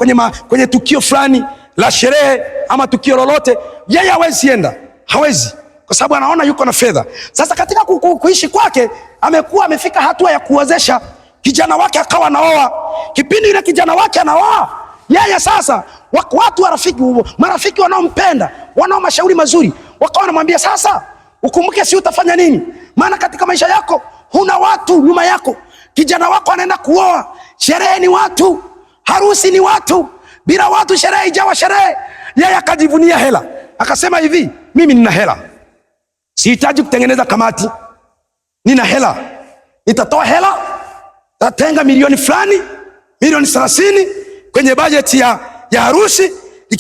kwenye tukio fulani la sherehe ama tukio lolote, yeye hawezi enda. Hawezi, kwa sababu anaona yuko na fedha. Sasa katika kuishi kwake amekuwa amefika hatua ya kuwezesha kijana wake akawa anaoa. Kipindi yule kijana wake anaoa, yeye sasa watu warafiki, marafiki wanaompenda, wanao mashauri mazuri, wakawa wanamwambia sasa, ukumbuke si utafanya nini, maana katika maisha yako huna watu nyuma yako. Kijana wako anaenda kuoa, sherehe ni watu, harusi ni watu, bila watu sherehe ijawa sherehe. Yeye akajivunia hela, akasema hivi, mimi nina hela, sihitaji kutengeneza kamati, nina hela, nitatoa hela, tatenga milioni fulani, milioni 30 kwenye bajeti ya harusi,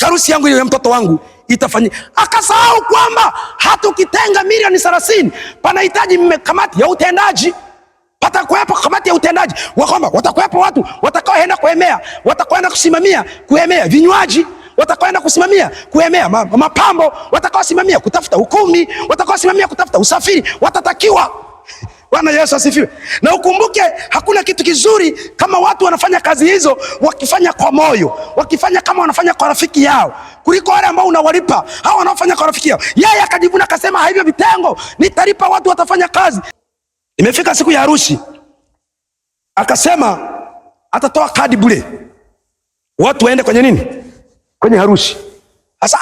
harusi yangu ya mtoto wangu itafanyika. Akasahau kwamba hata ukitenga milioni 30 panahitaji kamati ya utendaji. Patakuwepo kamati ya utendaji wa kwamba watakuwepo watu watakaoenda kuhemea, watakaoenda kusimamia kuhemea vinywaji, watakaoenda kusimamia kuhemea mapambo, watakaosimamia kutafuta ukumbi, watakaosimamia kutafuta usafiri, watatakiwa. Bwana Yesu asifiwe. Na ukumbuke hakuna kitu kizuri kama watu wanafanya kazi hizo wakifanya kwa moyo, wakifanya kama wanafanya kwa rafiki yao, kuliko wale ambao unawalipa hao wanaofanya kwa rafiki yao. Yeye akajivuna akasema, hivyo vitengo nitalipa watu watafanya kazi. Imefika siku ya harusi, akasema atatoa kadi bure, watu waende kwenye nini? Kwenye harusi. Sasa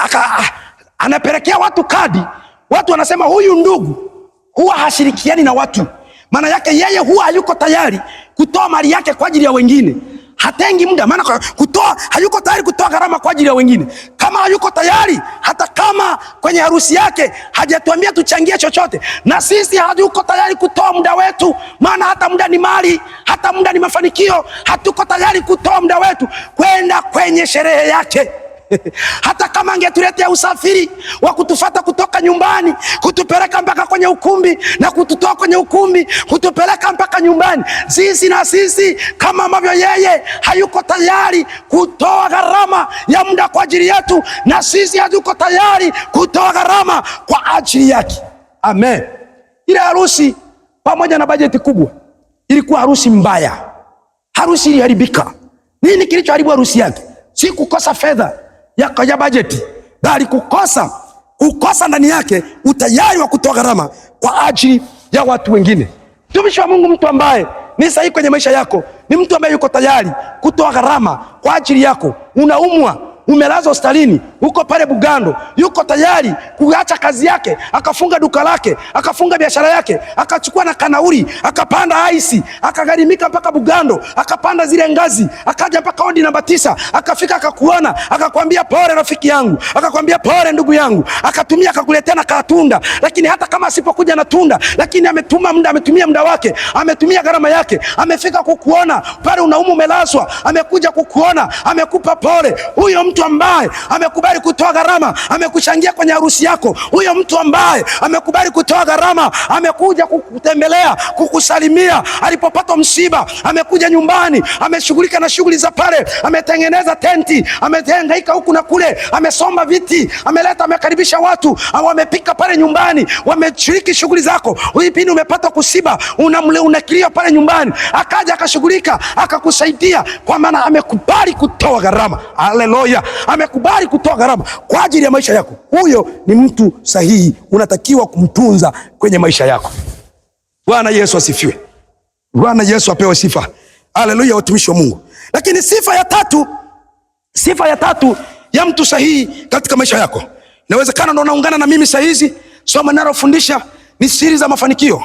anapelekea watu kadi, watu wanasema huyu ndugu huwa hashirikiani na watu. Maana yake yeye huwa hayuko tayari kutoa mali yake kwa ajili ya wengine. Hatengi muda, maana kutoa, hayuko tayari kutoa gharama kwa ajili ya wengine. Kama hayuko tayari, hata kama kwenye harusi yake hajatuambia tuchangie chochote, na sisi hayuko tayari kutoa muda wetu, maana hata muda ni mali, hata muda ni mafanikio. Hatuko tayari kutoa muda wetu kwenda kwenye sherehe yake. Hata kama angetuletea usafiri wa kutufata kutoka nyumbani kutupeleka mpaka kwenye ukumbi na kututoa kwenye ukumbi kutupeleka mpaka nyumbani, sisi na sisi kama ambavyo yeye hayuko tayari kutoa gharama ya muda kwa ajili yetu, na sisi hatuko tayari kutoa gharama kwa ajili yake. Amen. Ile harusi pamoja na bajeti kubwa ilikuwa harusi mbaya. Harusi iliharibika. Nini kilichoharibu harusi yake? Si kukosa fedha ya bajeti, bali kukosa kukosa ndani yake utayari wa kutoa gharama kwa ajili ya watu wengine. Mtumishi wa Mungu, mtu ambaye ni sahihi kwenye maisha yako ni mtu ambaye yuko tayari kutoa gharama kwa ajili yako. Unaumwa, umelazwa hospitalini, uko pale Bugando, yuko tayari kuacha kazi yake, akafunga duka lake, akafunga biashara yake, akachukua na kanauri, akapanda aisi, akagharimika mpaka Bugando, akapanda zile ngazi, akaja mpaka wodi namba 9, akafika, akakuona, akakwambia pole rafiki yangu, akakwambia pole ndugu yangu, akatumia akakuletea na katunda. Lakini hata kama asipokuja na tunda, lakini ametuma muda, ametumia muda wake, ametumia gharama yake, amefika kukuona pale unaumwa, umelazwa, amekuja kukuona, amekupa pole. Huyo mtu ambaye amekubali kutoa gharama, amekuchangia kwenye harusi yako. Huyo mtu ambaye amekubali kutoa gharama, amekuja kukutembelea, kukusalimia alipopata msiba, amekuja nyumbani, ameshughulika na shughuli za pale, ametengeneza tenti, amehangaika huku na kule, amesomba viti, ameleta, amekaribisha watu, wamepika pale nyumbani, wameshiriki shughuli zako. Huyu pindi umepata kusiba, unakilio pale nyumbani, akaja akashughulika, akakusaidia, kwa maana amekubali kutoa gharama. Haleluya! Amekubali kutoa gharama kwa ajili ya maisha yako. Huyo ni mtu sahihi, unatakiwa kumtunza kwenye maisha yako. Bwana Yesu asifiwe. Bwana Yesu apewe sifa. Haleluya, watumishi wa Mungu. Lakini sifa ya tatu ya mtu sahihi katika maisha yako, inawezekana ndo unaungana na mimi sahizi. Somo ninalofundisha ni siri za mafanikio,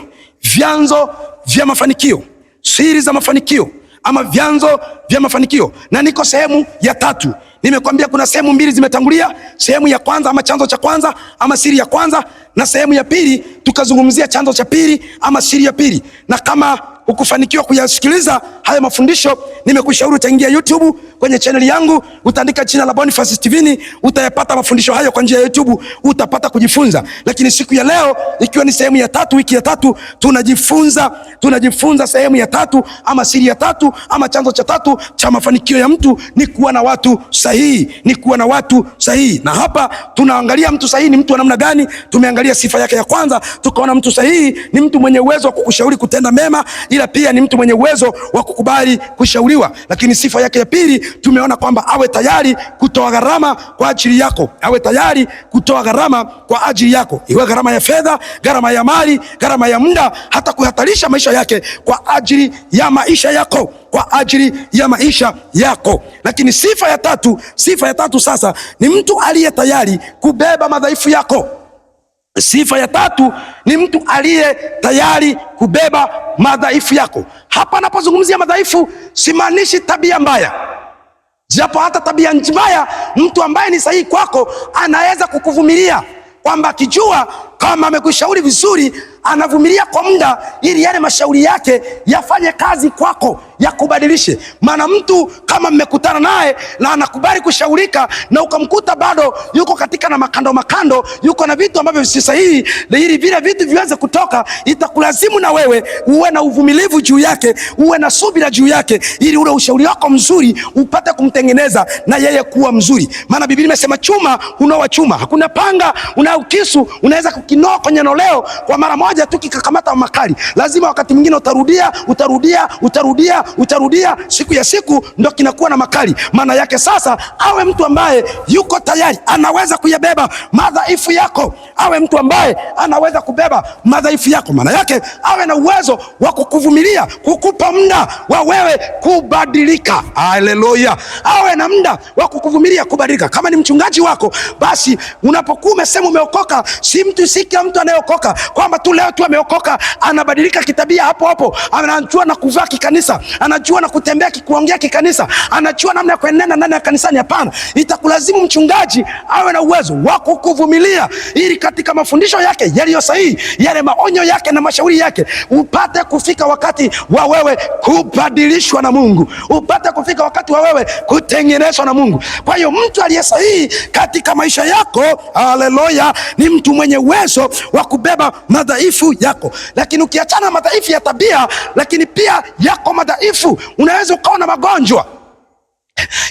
vyanzo vya mafanikio, siri za mafanikio ama vyanzo vya mafanikio, na niko sehemu ya tatu. Nimekwambia kuna sehemu mbili zimetangulia, sehemu ya kwanza ama chanzo cha kwanza ama siri ya kwanza, na sehemu ya pili tukazungumzia chanzo cha pili ama siri ya pili. Na kama hukufanikiwa kuyasikiliza haya mafundisho, nimekushauri utaingia YouTube kwenye channel yangu, utaandika jina la Boniface Steven, utayapata mafundisho hayo kwa njia ya YouTube, utapata kujifunza. Lakini siku ya leo ikiwa ni sehemu ya tatu, wiki ya tatu, tunajifunza sehemu ya tatu ama siri ya tatu ama chanzo cha tatu cha mafanikio ya mtu ni kuwa na watu sahihi, ni kuwa na watu sahihi. Na hapa tunaangalia mtu sahihi ni mtu wa namna gani. Tumeangalia sifa yake ya kwanza, tukaona mtu sahihi ni mtu mwenye uwezo wa kukushauri kutenda mema, ila pia ni mtu mwenye uwezo wa kukubali kushauriwa. Lakini sifa yake ya pili tumeona kwamba awe tayari kutoa gharama kwa ajili yako, awe tayari kutoa gharama kwa ajili yako, iwe gharama ya fedha, gharama ya mali, gharama ya muda, hata kuhatarisha maisha yake kwa ajili ya maisha yako, kwa ajili ya maisha yako. Lakini sifa ya tatu sasa ni mtu aliye tayari kubeba madhaifu yako. Sifa ya tatu ni mtu aliye tayari kubeba madhaifu yako. Hapa napozungumzia madhaifu simaanishi tabia mbaya, japo hata tabia mbaya mtu ambaye ni sahihi kwako anaweza kukuvumilia, kwamba akijua kama amekushauri vizuri anavumilia kwa muda ili yale mashauri yake yafanye kazi kwako, yakubadilishe. Maana mtu kama mmekutana naye na anakubali kushaurika na ukamkuta bado yuko katika na makando makando, yuko na vitu ambavyo si sahihi, ili vile vitu viweze kutoka, itakulazimu na wewe uwe na uvumilivu juu yake, uwe na subira juu yake, ili ule ushauri wako mzuri upate kumtengeneza na yeye kuwa mzuri. Maana Biblia imesema chuma hunoa chuma, hakuna panga unao kisu unaweza kukinoa kwenye noleo kwa mara moja tu kikakamata makali. Lazima wakati mwingine utarudia, utarudia, utarudia, utarudia, siku ya siku ndo kinakuwa na makali. Maana yake sasa awe mtu ambaye yuko tayari, anaweza kuyabeba madhaifu yako, awe mtu ambaye anaweza kubeba madhaifu yako. Maana yake awe na uwezo wa kukuvumilia, kukupa muda wa wewe kubadilika. Haleluya! Awe na muda wa kukuvumilia, kubadilika. Kama ni mchungaji wako, basi unapokuwa umesema umeokoka, si mtu si kila mtu anayeokoka kwamba tu leo tu ameokoka anabadilika kitabia hapo hapo, anajua na kuvaa kikanisa, anajua na kutembea kuongea kikanisa, anajua namna ya kuenenda ndani ya kanisani. Hapana, itakulazimu mchungaji awe na uwezo wa kukuvumilia ili katika mafundisho yake yaliyo sahihi, yale maonyo yake na mashauri yake, upate kufika wakati wa wewe kubadilishwa na Mungu, upate kufika wakati wa wewe kutengenezwa na Mungu. Kwa hiyo mtu aliye sahihi katika maisha yako, haleluya, ni mtu mwenye uwezo wa kubeba madhaifu yako. Lakini ukiachana madhaifu ya tabia, lakini pia yako madhaifu, unaweza ukawa na magonjwa.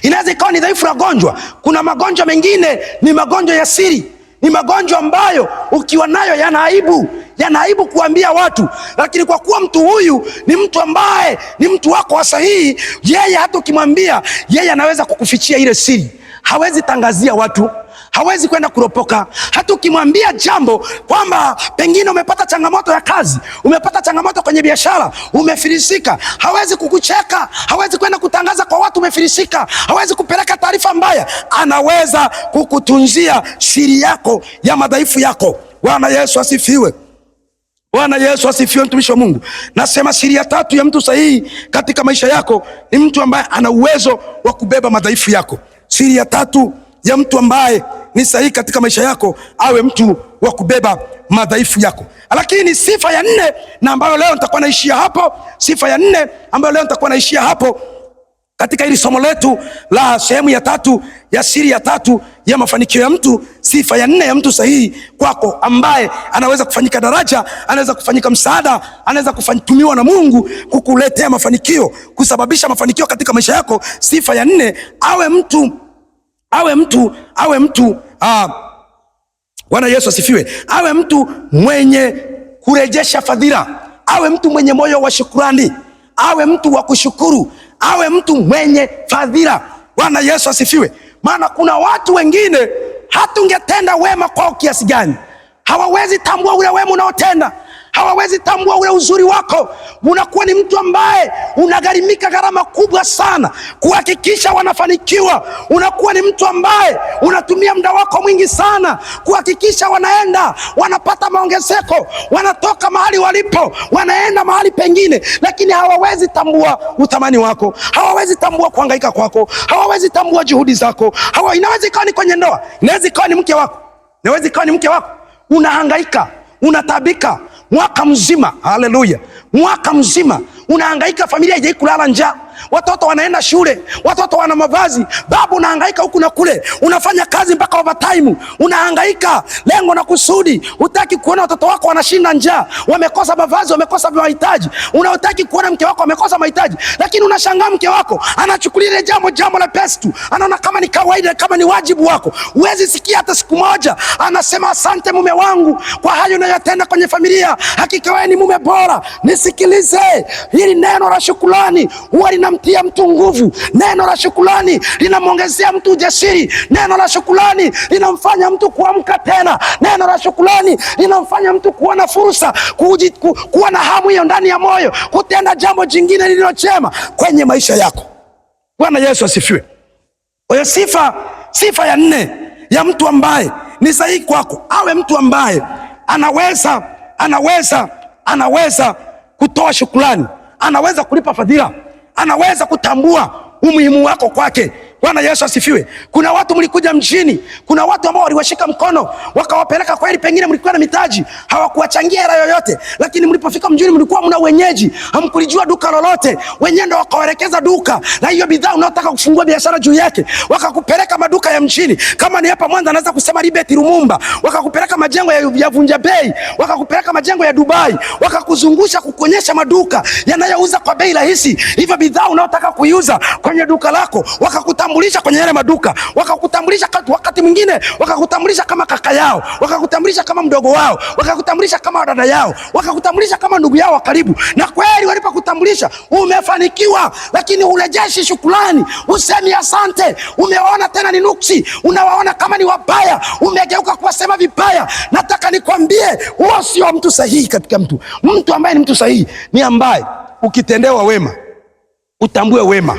Inaweza ikawa ni dhaifu la gonjwa. Kuna magonjwa mengine ni magonjwa ya siri, ni magonjwa ambayo ukiwa nayo yana aibu, yana aibu kuambia watu. Lakini kwa kuwa mtu huyu ni mtu ambaye ni mtu wako wa sahihi, yeye hata ukimwambia, yeye anaweza kukufichia ile siri. Hawezi tangazia watu, hawezi kwenda kuropoka. Hata ukimwambia jambo kwamba pengine umepata changamoto ya kazi, umepata changamoto kwenye biashara, umefilisika, hawezi kukucheka, hawezi kwenda kutangaza kwa watu umefilisika, hawezi kupeleka taarifa mbaya. Anaweza kukutunzia siri yako ya madhaifu yako. Bwana Yesu asifiwe. Bwana Yesu asifiwe, mtumishi wa Mungu. Nasema siri ya tatu ya mtu sahihi katika maisha yako ni mtu ambaye ana uwezo wa kubeba madhaifu yako. Siri ya tatu ya mtu ambaye ni sahihi katika maisha yako, awe mtu wa kubeba madhaifu yako. Lakini sifa ya nne na ambayo leo nitakuwa naishia hapo, sifa ya nne ambayo leo nitakuwa naishia hapo katika hili somo letu la sehemu ya tatu ya siri ya tatu ya mafanikio ya mtu, sifa ya nne ya mtu sahihi kwako, ambaye anaweza kufanyika daraja, anaweza kufanyika msaada, anaweza kutumiwa na Mungu kukuletea mafanikio, kusababisha mafanikio katika maisha yako. Sifa ya nne, awe mtu awe mtu awe mtu Bwana Yesu asifiwe, awe mtu mwenye kurejesha fadhila, awe mtu mwenye moyo wa shukrani, awe mtu wa kushukuru, awe mtu mwenye fadhila. Bwana Yesu asifiwe. Maana kuna watu wengine hatungetenda wema kwao kiasi gani, hawawezi tambua ule wema unaotenda, hawawezi tambua ule uzuri wako. Unakuwa ni mtu ambaye unagharimika gharama kubwa sana kuhakikisha wanafanikiwa. Unakuwa ni mtu ambaye unatumia muda wako mwingi sana kuhakikisha wanaenda wanapata maongezeko, wanatoka mahali walipo wanaenda mahali pengine, lakini hawawezi tambua uthamani wako, hawawezi tambua kuhangaika kwako, hawawezi tambua juhudi zako. Inaweza ikawa ni kwenye ndoa, inaweza ikawa ni mke wako, inaweza ikawa ni mke wako, unahangaika, unatabika mwaka mzima. Haleluya! Mwaka mzima unahangaika, familia haijai kulala njaa, watoto wanaenda shule, watoto wana mavazi, babu unahangaika huku na kule, unafanya kazi mpaka overtime, unahangaika, lengo na kusudi, hutaki kuona watoto wako wanashinda njaa, wamekosa mavazi, wamekosa mahitaji, unataki kuona mke wako amekosa mahitaji, lakini unashangaa mke wako anachukulia ile jambo la pesi tu, anaona kama ni kawaida, kama ni wajibu wako. Huwezi sikia hata siku moja anasema asante mume wangu kwa hayo unayotenda kwenye familia, hakika wewe ni mume bora. Nisikilize, hili neno la shukrani huwa linamtia mtu nguvu. Neno la shukrani linamwongezea mtu ujasiri. Neno la shukrani linamfanya mtu kuamka tena. Neno la shukrani linamfanya mtu kuona fursa, kuwa na hamu hiyo ndani ya moyo, kutenda jambo jingine lililo jema kwenye maisha yako. Bwana Yesu asifiwe. Kwa hiyo sifa ya nne ya mtu ambaye ni sahihi kwako, awe mtu ambaye anaweza kutoa shukrani, anaweza kulipa fadhila, anaweza kutambua umuhimu wako kwake. Bwana Yesu asifiwe. Kuna watu mlikuja mjini, kuna watu ambao waliwashika mkono wakawapeleka kweli, pengine mlikuwa na mitaji, hawakuwachangia hela yoyote, lakini mlipofika mjini mlikuwa mna wenyeji, hamkulijua duka lolote, wenyewe ndio wakawaelekeza duka na hiyo bidhaa unaotaka kufungua biashara juu yake, wakakupeleka maduka ya mjini. Kama ni hapa Mwanza, naweza kusema Libeti Lumumba, wakakupeleka majengo ya Vunja Bei, wakakupeleka majengo ya Dubai, wakakuzungusha kukuonyesha maduka yanayouza kwa bei rahisi hivyo bidhaa unaotaka kuiuza kwenye duka lako, wakakutambulisha kwenye yale maduka, wakakutambulisha wakati mwingine wakakutambulisha kama kaka yao, wakakutambulisha kama mdogo wao, wakakutambulisha kama dada yao, wakakutambulisha kama ndugu yao wa karibu. Na kweli walipokutambulisha umefanikiwa, lakini urejeshi shukrani, usemi asante. Umewaona tena ni nuksi, unawaona kama ni wabaya, umegeuka kuwasema vibaya. Nataka nikwambie, huo sio mtu sahihi katika mtu. Mtu ambaye ni mtu sahihi ni ambaye ukitendewa wema utambue wema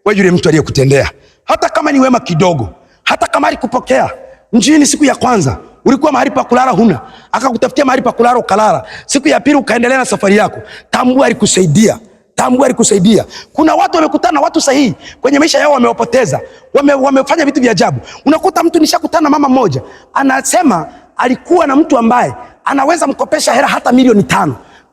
wa yule mtu aliyekutendea, hata kama ni wema kidogo, hata kama alikupokea mjini siku ya kwanza ulikuwa mahali pa kulala huna, akakutafutia mahali pa kulala ukalala. Siku ya pili ukaendelea na safari yako, tambua alikusaidia, tambua alikusaidia. Kuna watu wamekutana na watu sahihi kwenye maisha yao, wamewapoteza, wamefanya vitu vya ajabu. Unakuta mtu, nishakutana na mama mmoja anasema alikuwa na mtu ambaye anaweza mkopesha hela hata 5 milioni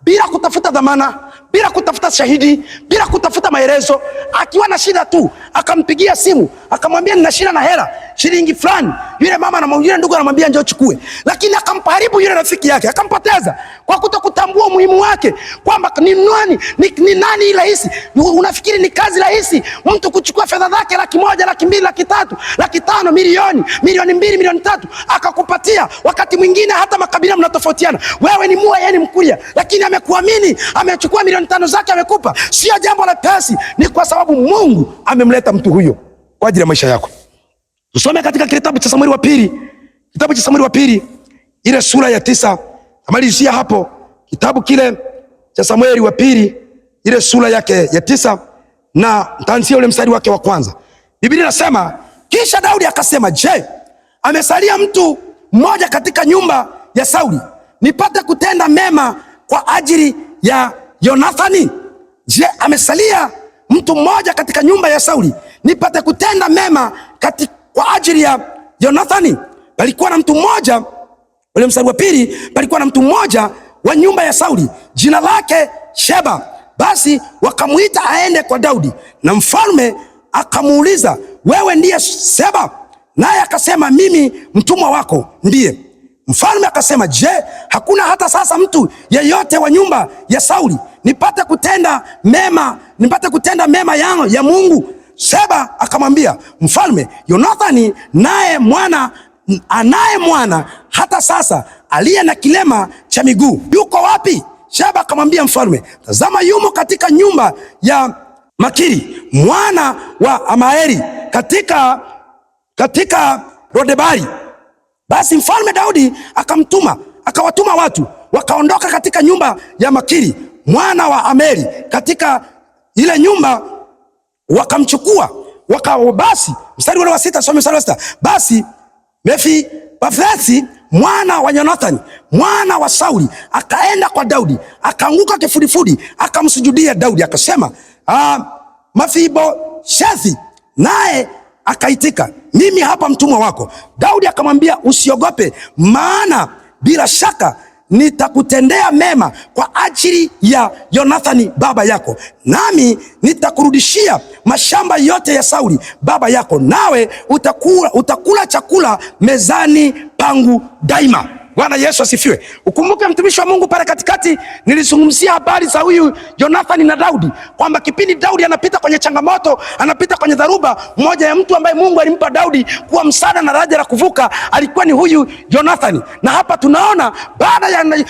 bila kutafuta dhamana, bila kutafuta shahidi, bila kutafuta maelezo. Akiwa na shida tu akampigia simu akamwambia nina shida na hela shilingi fulani. Yule mama na yule ndugu anamwambia njoo chukue, lakini akamharibu yule rafiki yake, akampoteza kwa kutokutambua umuhimu wake, kwamba ni nani, ni nani rahisi. Unafikiri ni kazi rahisi mtu kuchukua fedha zake 100,000, 200,000, 300,000, 500,000, milioni, 2 milioni, 3 milioni akakupatia. Wakati mwingine hata makabila mnatofautiana, wewe ni Mua, yeye ni Mkuria, lakini amekuamini, amechukua 5 milioni zake amekupa. Sio jambo la pesi, ni kwa sababu Mungu amemleta mtu huyo kwa ajili ya maisha yako. Tusome katika kitabu cha Samueli wa pili, kitabu cha Samueli wa pili ile sura ya 9, tamalizia hapo. Kitabu kile cha Samueli wa pili ile sura yake ya 9 na nitaanzia ule mstari wake wa kwanza. Biblia inasema, kisha Daudi akasema, je, amesalia mtu mmoja katika nyumba ya Sauli nipate kutenda mema kwa ajili ya Yonathani? Je, amesalia mtu mmoja katika nyumba ya Sauli nipate kutenda mema kwa ajili ya Yonathani? Palikuwa na mtu mmoja, ule mstari wa pili, palikuwa na mtu mmoja wa nyumba ya Sauli jina lake Sheba. Basi wakamuita aende kwa Daudi, na mfalme akamuuliza, wewe ndiye Seba? Naye akasema, mimi mtumwa wako ndiye. Mfalme akasema, je, hakuna hata sasa mtu yeyote wa nyumba ya Sauli nipate kutenda mema, nipate kutenda mema ya Mungu? Seba akamwambia mfalme, Yonathani naye mwana anaye mwana hata sasa aliye na kilema cha miguu yuko wapi? Sheba akamwambia mfalme, tazama yumo katika nyumba ya Makiri mwana wa Amaeri katika Rodebari. Basi mfalme Daudi akawatuma watu wakaondoka katika nyumba ya Makiri mwana wa Ameri katika ile nyumba wakamchukua basi mstari ule wa 6, some mstari wa 6. Basi Mefiboshethi mwana wa Yonathani mwana wa Sauli akaenda kwa Daudi, akaanguka kifudifudi, akamsujudia Daudi akasema, Mefiboshethi. Naye akaitika, mimi hapa mtumwa wako. Daudi akamwambia, usiogope, maana bila shaka nitakutendea mema kwa ajili ya Yonathani baba yako, nami nitakurudishia mashamba yote ya Sauli baba yako, nawe utakula chakula mezani pangu daima. Bwana Yesu asifiwe. Ukumbuke mtumishi wa Mungu, pale katikati nilizungumzia habari za huyu Yonathani na Daudi, kwamba kipindi Daudi anapita kwenye changamoto, anapita kwenye dharuba, mmoja ya mtu ambaye Mungu alimpa Daudi kuwa msaada na daraja la kuvuka alikuwa ni huyu Yonathani. Na hapa tunaona baada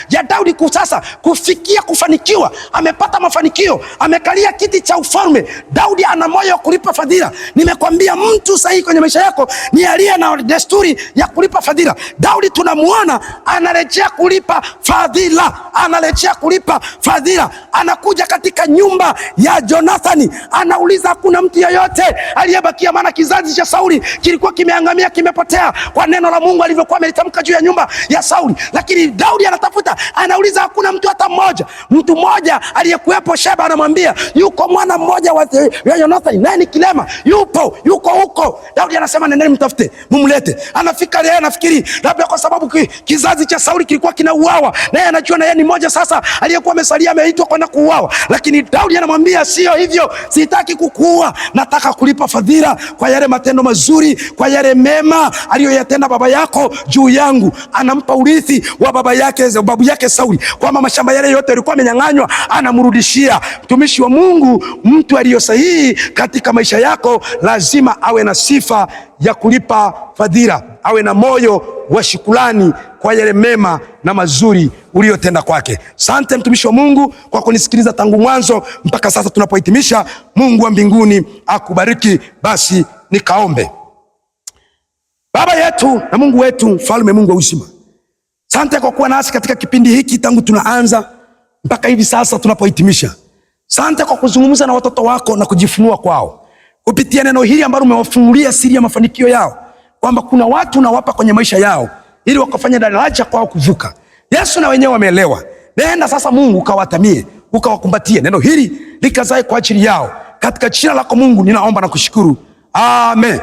ya Daudi sasa kufikia kufanikiwa, amepata mafanikio, amekalia kiti cha ufalme. Daudi ana moyo wa kulipa fadhila. Nimekwambia mtu sahihi kwenye maisha yako ni aliye na desturi ya kulipa fadhila. Daudi tunamuona anarejea kulipa fadhila, anarejea kulipa fadhila. Anakuja katika nyumba ya Jonathani, anauliza hakuna mtu yeyote aliyebakia, maana kizazi cha Sauli kilikuwa kimeangamia, kimepotea kwa neno la Mungu alivyokuwa amelitamka juu ya nyumba ya Sauli. Lakini Daudi anatafuta, anauliza hakuna mtu hata mmoja. Mtu mmoja aliyekuwepo, Sheba, anamwambia yuko mwana mmoja wa Jonathani, naye ni kilema, yupo, yuko huko. Daudi anasema nendeni mtafute, mumlete. Anafika yeye anafikiri labda kwa sababu kizazi cha Sauli kilikuwa kinauawa, naye anajua na yeye ni mmoja sasa aliyekuwa amesalia, ameitwa kwenda kuuawa. Lakini Daudi anamwambia sio hivyo, sitaki kukuua, nataka kulipa fadhila kwa yale matendo mazuri, kwa yale mema aliyoyatenda baba yako juu yangu. Anampa urithi wa baba yake, babu yake Sauli, kwamba mashamba yale yote yalikuwa amenyang'anywa, anamrudishia. Mtumishi wa Mungu, mtu aliyo sahihi katika maisha yako lazima awe na sifa ya kulipa fadhila, awe na moyo wa shukrani kwa yale mema na mazuri uliyotenda kwake. Sante mtumishi wa Mungu kwa kunisikiliza tangu mwanzo mpaka sasa tunapohitimisha. Mungu wa mbinguni akubariki. Basi nikaombe. Baba yetu na Mungu wetu, mfalme Mungu wa uzima, sante kwa kuwa nasi katika kipindi hiki tangu tunaanza mpaka hivi sasa tunapohitimisha. Sante kwa kuzungumza na watoto wako na kujifunua kwao kupitia neno hili ambalo umewafunulia siri ya mafanikio yao, kwamba kuna watu unawapa kwenye maisha yao ili wakafanya daraja kwao kuvuka. Yesu na wenyewe wameelewa. Nenda sasa Mungu ukawatamie, ukawakumbatie, neno hili likazae kwa ajili yao. Katika jina lako Mungu ninaomba na kushukuru, amen.